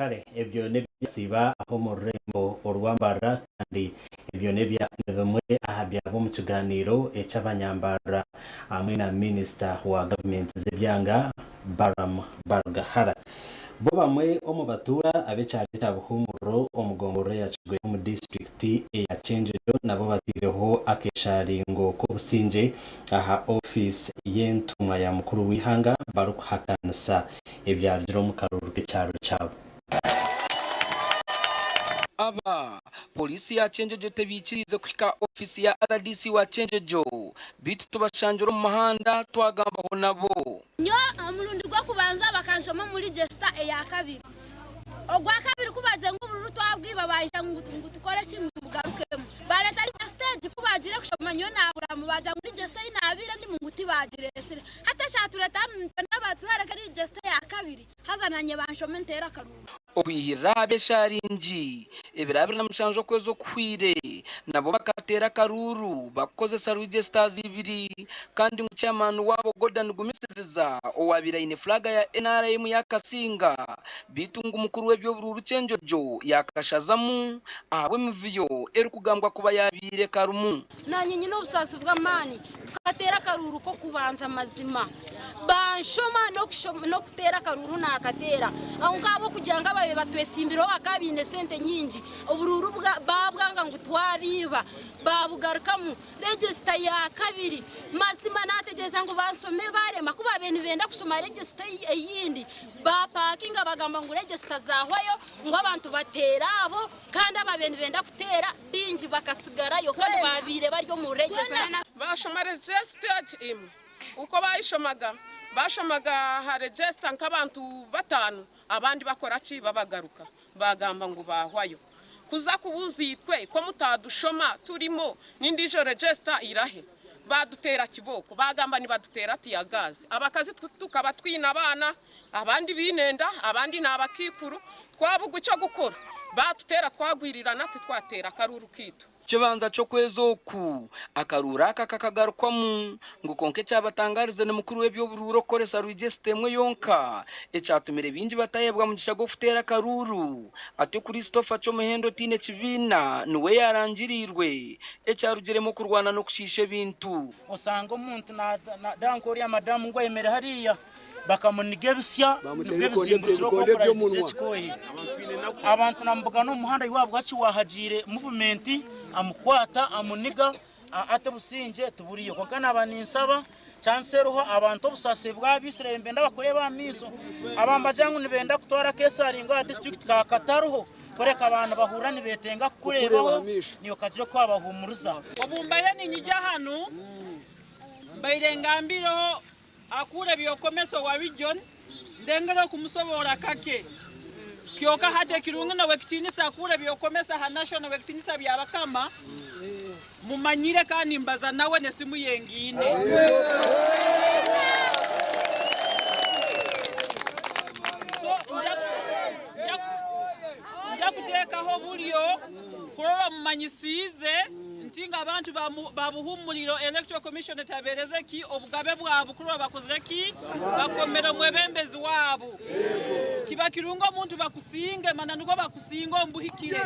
Kare ebyo n'ebyasiiba ah'omu rurembo orwa Mbarara kandi ebyo ni bimwe aha byaba omu kigaaniiro eky'abanyambarara hamwe na minisita wa gavumenti z'ebyanga Balaam Barugahara. Bo bamwe omu batuura ab'ekyaro ekya Buhumuriro omu gomborora ya Kigoye omu disiturikiti eya Kyenjojo nabo bateireho akesharingo k'obusingye aha ofiisi y'entumwa ya mukuru w'eihanga barikuhakanisa ebyarugire omu karuuru k'ekyaro kyabo. Aba, Poliisi ya Kyenjojo tebaikiriize kuhika ofiisi ya rdc wa Kyenjojo beitu tubashangire omu muhanda twagambaho nabo. Nyowe omurundi gw'okubanza bakanshoma omu register eya kabiri. Ogwakabiri ku bagiire ngu obururu twabwiba baija ngu tukore ki ngu tubugarukemu. Bareeta register egi ku bagiire kushoma nyowe naburamu bagira ngu register ei nabaire ndimu ngu tibagireetsire. Hati ekyatureeta hanu nitwenda batuhereke register eya kabiri haza nanye banshome nteere akaruru. Okwihirira aha b'esharingi ebiro 27 okwezi okuhweire, nabo bakateera akaruuru bakukozesa register ibiri kandi ngu chairman waabo Gordon Gumisiriza owabaire aine flag ya nrm yakasinga beitu ngu mukuru w'eby'oburuuru Kyenjojo yakashazamu ahabw'emivuyo erikugambwa kuba yabaire karimu. Naanye nyine obusaasi bw'amaani. Tukateera akaruuru k'okubanza mazima banshoma n'okuteera akaruuru naakateera. Aho nk'ahabw'okugira ngu ababaire batwetsimbireho bakaba baine sente nyingi, oburuuru baabwanga ngu twabiiba baabugarukamu. Regisita ya kabiri mazima naategyereza ngu banshome baarema. Ku baabaire nibenda kushoma regisita eyindi, baapaakinga bagamba ngu regisita zaahwayo ngu abantu bateere abo kandi ababaire nibenda kuteera Baingi bakasigarayo kandi baabaire bari omu register. Baashoma register egi emwe. Uko baayishomaga, baashomaga aha register nk'abantu bataano, abandi bakora ki? Babagaruka baagamba ngu baahwayo. Kuza kubuuza itwe ko mutaadushoma turimo, n'endiijo register irahe? Baaduteera kibooko, baagamba nibaduteera tiyagaazi. Abakazi tukaba twine abaana, abandi baine enda, abandi n'abakaikuru, twabugwa eky'okukora. Baatuteera twagwirirana titwateera akaruuru kaitu. Kibanza ky'okwezi oku, akaruuru aka kakagarukwamu ngu kwonka ekyabatangarize ni mukuru w'eby'oburuuru okukoresa rwijesita emwe yonka ekyatumire baingi batahebwa mugisha gw'okuteera akaruuru atyo Christopher Kyomuhendo otaine kibiina niwe yarangiriirwe ekyarugiremu okurwana n'okushiisha ebintu. Osanga omuntu na nk'oriya madamu ngu ayemere hariya bakamuniga ebisya nibwo ebizimburukire okwo okurahizire ekikooyi. Abantu namubugana omu muhanda iwe ahabwaki wahagiire muvumenti amukwata amuniga ati obusingye tiburiyo. Kwonka naaba ninsaba chance eriho abantu obusaasi bw'Abaisraeli nibenda bakureebe aha maiso. Abambagira ngu nibenda kutwara keesaringo aha disiturikiti kaakatariho kureka abantu nibahurira nibeetenga kukureebaho naiwe okagira oku wabahuumuriza. Obu mbaire niinyija hanu, mbaire ngambireho Akuura ebyokomesa owa region, ndengera okumusoboora kake. Kyoka hati ekirungi nowekitiinisa akuura ebyokomesa ha national ekitinisa Byabakama mumanyire kandi mbaza nawe nesimu ye ngiine. So nja kuteekaho oburyo kurora mumanyisiize nti ngu abantu ba Buhumuriro Electoral Commission etabeereze ki obugabe bwabu kurora bakozire ki bakomere omwebembezi waabu. Kiba kirungi omuntu bakusinge mana nigwo bakusinga omu buhikire.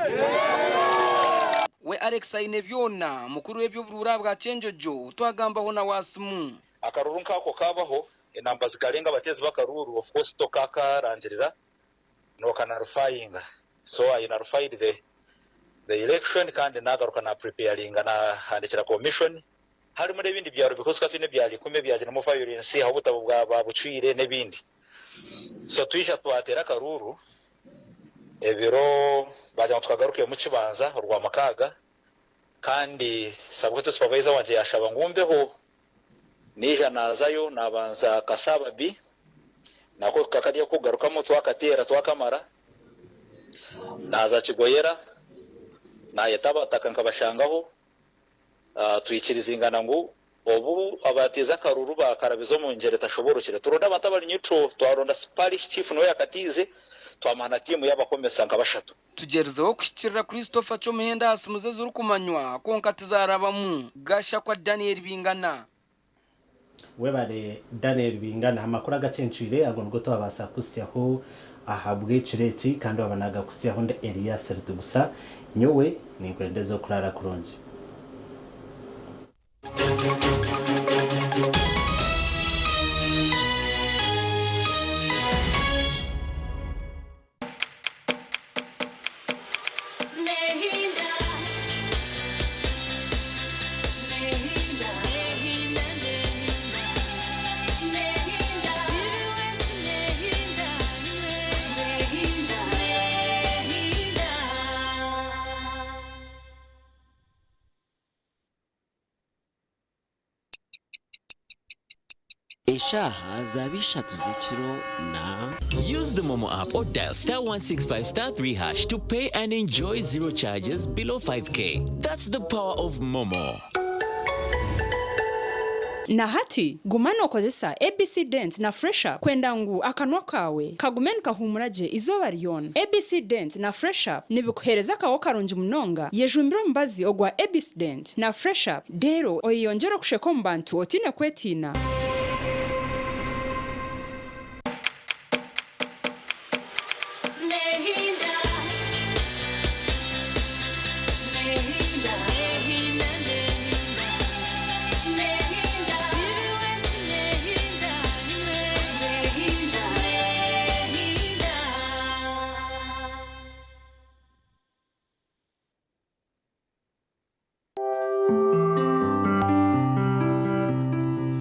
We Alex Ainebyona, mukuru w'eby'oburuura ahabwa Kyenjojo, twagambaho na Wasimu. Akaruru nk'ako kaabaho, enamba zikarenga abateezi b'akaruuru, of course tokakarangirira, nokanarifayinga. So I nullified the the election kandi nagaruka na preparinga nahandikira commission harimu n'ebindi byaro because tukaba twine ebyaro ikumi ebyagiremu violence ahu obutabo babucwire n'ebindi. So twija twateera akaruuru ebiro bagira ngu tukagarukemu kibanza orwamukaaga kandi sabwetu supervisor wangye yashaba ngu mbeho Naija naazayo naabanza Kasaaba B, nako kakaba kari ak'okugarukamu twakateera twakamara. Naaza Kigoyera, naayeta abataka nkabashangaho, twikirizingana ngu obu abateeze akaruru baakarabiza omu ngyera etashoboorokire, turonde abantu abari neutral. Twaronda Parish Chief niwe yaakatiize, twamuha na tiimu y'abakomesa nka bashatu. Tugyerizeho kuhikirira Christopher Kyomuhendo aha simu ze ezirikumanywa kwonka tizarabamu. Gashakwa Daniel Bingana. Webare Daniel Bingana amakuru agacencwire ago nigo twabaasa kukuhitsyaho ahabw'ekiro eki kandi waaba nagakuhitsyaho ndi Elias Rutigusa nyowe ninkwendeza okuraara kurungi. Eshaaha zaaba ishatu z'ekiro na. Use the MoMo app or dial star 165 star 3 hash to pay and enjoy zero charges below 5k. That's the power of MoMo. Na hati, guma nookozesa ABC Dent na Fresh Up kwenda ngu akanwa kaawe kagume nikahuumura gye eizooba ryona. ABC Dent na Fresh Up nibikuheereza akaho karungi munonga. Yejumbire omubazi ogwa ABC Dent na Fresh Up reero oyeyongyere okusheka omu bantu otaine kwetiina.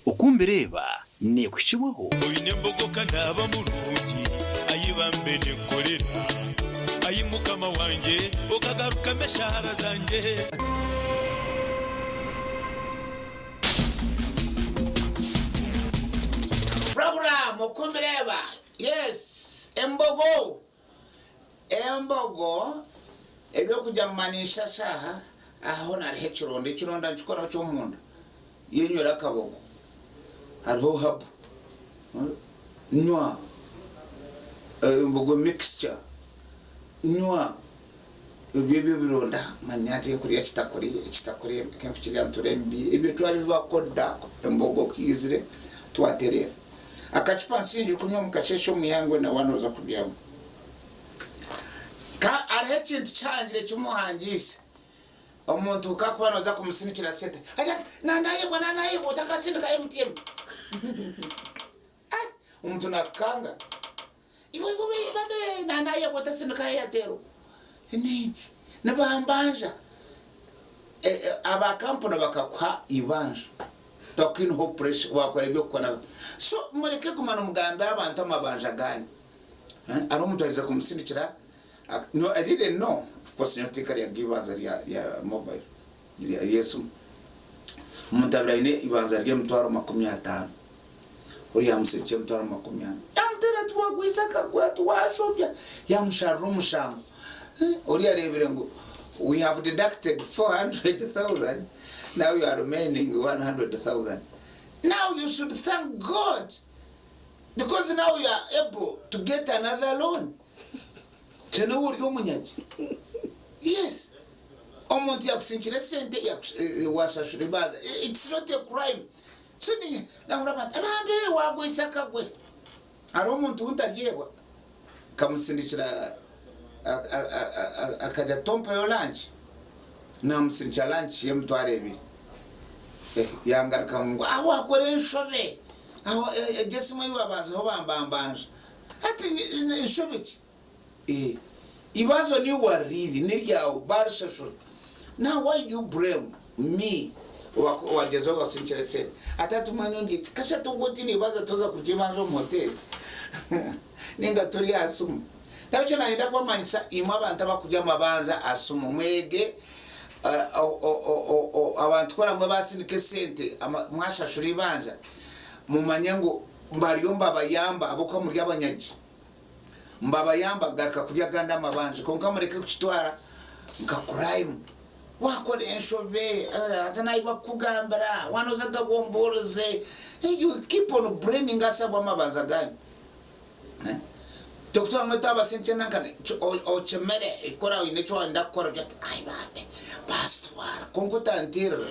Oku mbireeba neekuhikibwaho. Oine embogo ka naaba murungi, ai bambe ninkorera, Ai Mukama wangye, okagarukamu eshaara zangye. Program oku mbireeba yes embogo Embogo, eby'okugira ngu maninshasha aha, aha hoona hariho ekironda, ekironda nikikoraho ki omunda? Yenywera akabogo, hariho habu, nywa embogo mixture, nywa ebyo ebyo ebironda, manya nti nkurya ekitakuri, ekitakuri nkirya nture mbi, ebyo twabivako dda, embogo ku eizire twatereera. Akacupa nsingi kunywa omu kasheeshe omu ihangwe na waaba nooza kubyama. Ka hariho ekintu kihangire eki muhangiise. Omuntu ku akuba nooza kumusindikira sente, agira ati, Nanayebwa, nanayebwa, otakasindika MTN. Ah, omuntu naakukanga. Iwe iwe babe, nanayebwa otasindika Airtel. N'enki? Nibambanja. Aba kampuni bakakuha eibanja bakwineho pressure wakora ebyokukora so mureke kuguma nimugambira abantu amabanja ganyu hariho omuntu ariza kumusindikira no I didn't know of course nyowe tinkaryaga eibanja rya mobile ry'esimu omuntu abire aine eibanja ry'emitwaro 50 oriya yamusindikira emitwaro 40 yamuteera ati wagwisa akagwe ati washobya yamusharira omushango Oriya areebire ngu we have deducted 400,000 now you are remaining 100,000 now you should thank God because now you are able to get another loan kyena oba ori omunyagi yes omuntu yakusinkira esente washashura ebanza it's not a crime so nahurira abantu bambi wagwisa akagwe Hariho omuntu ou ntaryebwa nkamusindikira akajya tompeyo lunch namusindikira lunch y'emitwaro ebiri yangarukamu ngu aho wakora enshobe aho egyo esimu ei wabanzaho bambambanja hati nshobe ki? Eibanza niiwe waririire n'eryawe barishashura now why do you blame me owagyezaho okakusinkira esente ati hati mbwenu ndye ki kashatu obwo otiine eibanza toza kurya eibanza omu hoteri ninga tori aha simu nahabwekyo nayenda kubamanyisa imwe abantu abakurya amabanza aha simu mwege abantu kubaramwe basindika esente mwashashura eibanja mumanye ngu bariyo nibabayamba ahabw'okuba muri abanyagi. Mbabayamba kugaruka kurya agandi amabanja kwonka mureke kukitwara nka crime. Wakora enshobe haza nahi bakukugambira wanoza gabombooreze you keep on blaming us ahabw'amabanza ganyu. Tokutwara twabasindikira nanka okimere kora oine eki wayenda kukora ogira oti ai bambe bazitwara kwonka otantiirira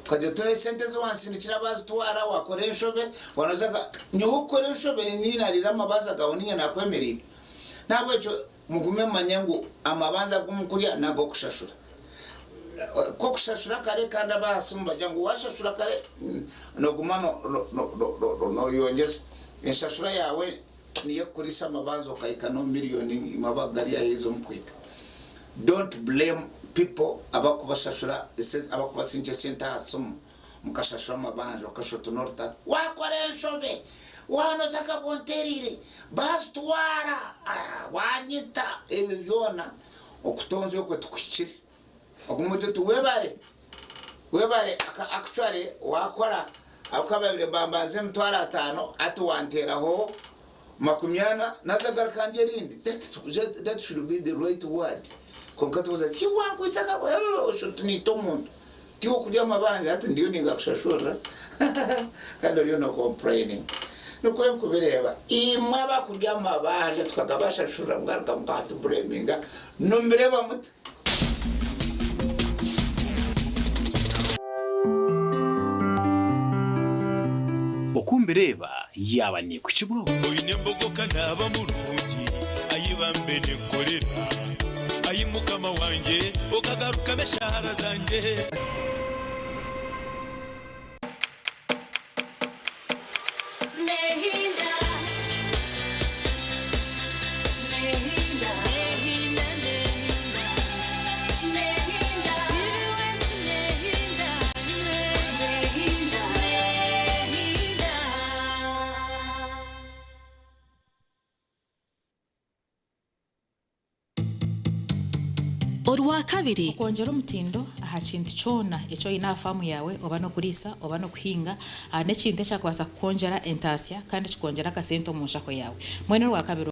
okagira oti esente ezi wansindikira bazitwara wakora enshobe wanoza nyowe okukora enshobe niinye nariire amabanza gaawe niinye nakwemereire. Nahabwekyo mugume mumanye ngu amabanza agu mukurya n'ag'okushashura. K'okushashura kare kandi ab'aha simu nibagira ngu washashura kare noguma noyongyeza enshashura yaawe niyo ekukuriisa amabanza okahika n'omu miriyoni imwe abakugari aheeza omu kuhika. Don't blame people abakubashashura abakubasindikira esente aha simu mukashashura amabanja okashusha oti n'orutaro. Wakora enshobe wanoza akabwa ontereire bazitwara wanyita ebyo byona okutonzya okwo tikuhikire. Ogume ogire oti webare webare actually wakora ahabw'okuba babire nibambanza emitwaro atano hati wanteraho makumyana naza garuka ndye erindi that should be the right word kwonka tubuuza ati wankwitse akabwa osha niita omuntu tiwe okurya amabanja hati ndiyo ningakushashurira kandi oriyo no complaining nikwo nkubireeba imwe abakurya amabanja tukagabashashurira mugaruka mukatubureminga nimubireeba muta? Oku mbireeba yaaba neekuhikibwaho. Oine embogo ka naaba murungi, Ai bambe nenkorera, Ai Mukama wangye, okagarukamu eshaara zangye. Orwakabiri. Okwongyera omutindo aha kintu kyona eki oine aha faamu yaawe oba n'okuriisa oba n'okuhinga n'ekintu ekyakubaasa kukwongyera entaasya kandi kikongyera akasente omu nshaho yaawe. Mbwenu orwakabiri.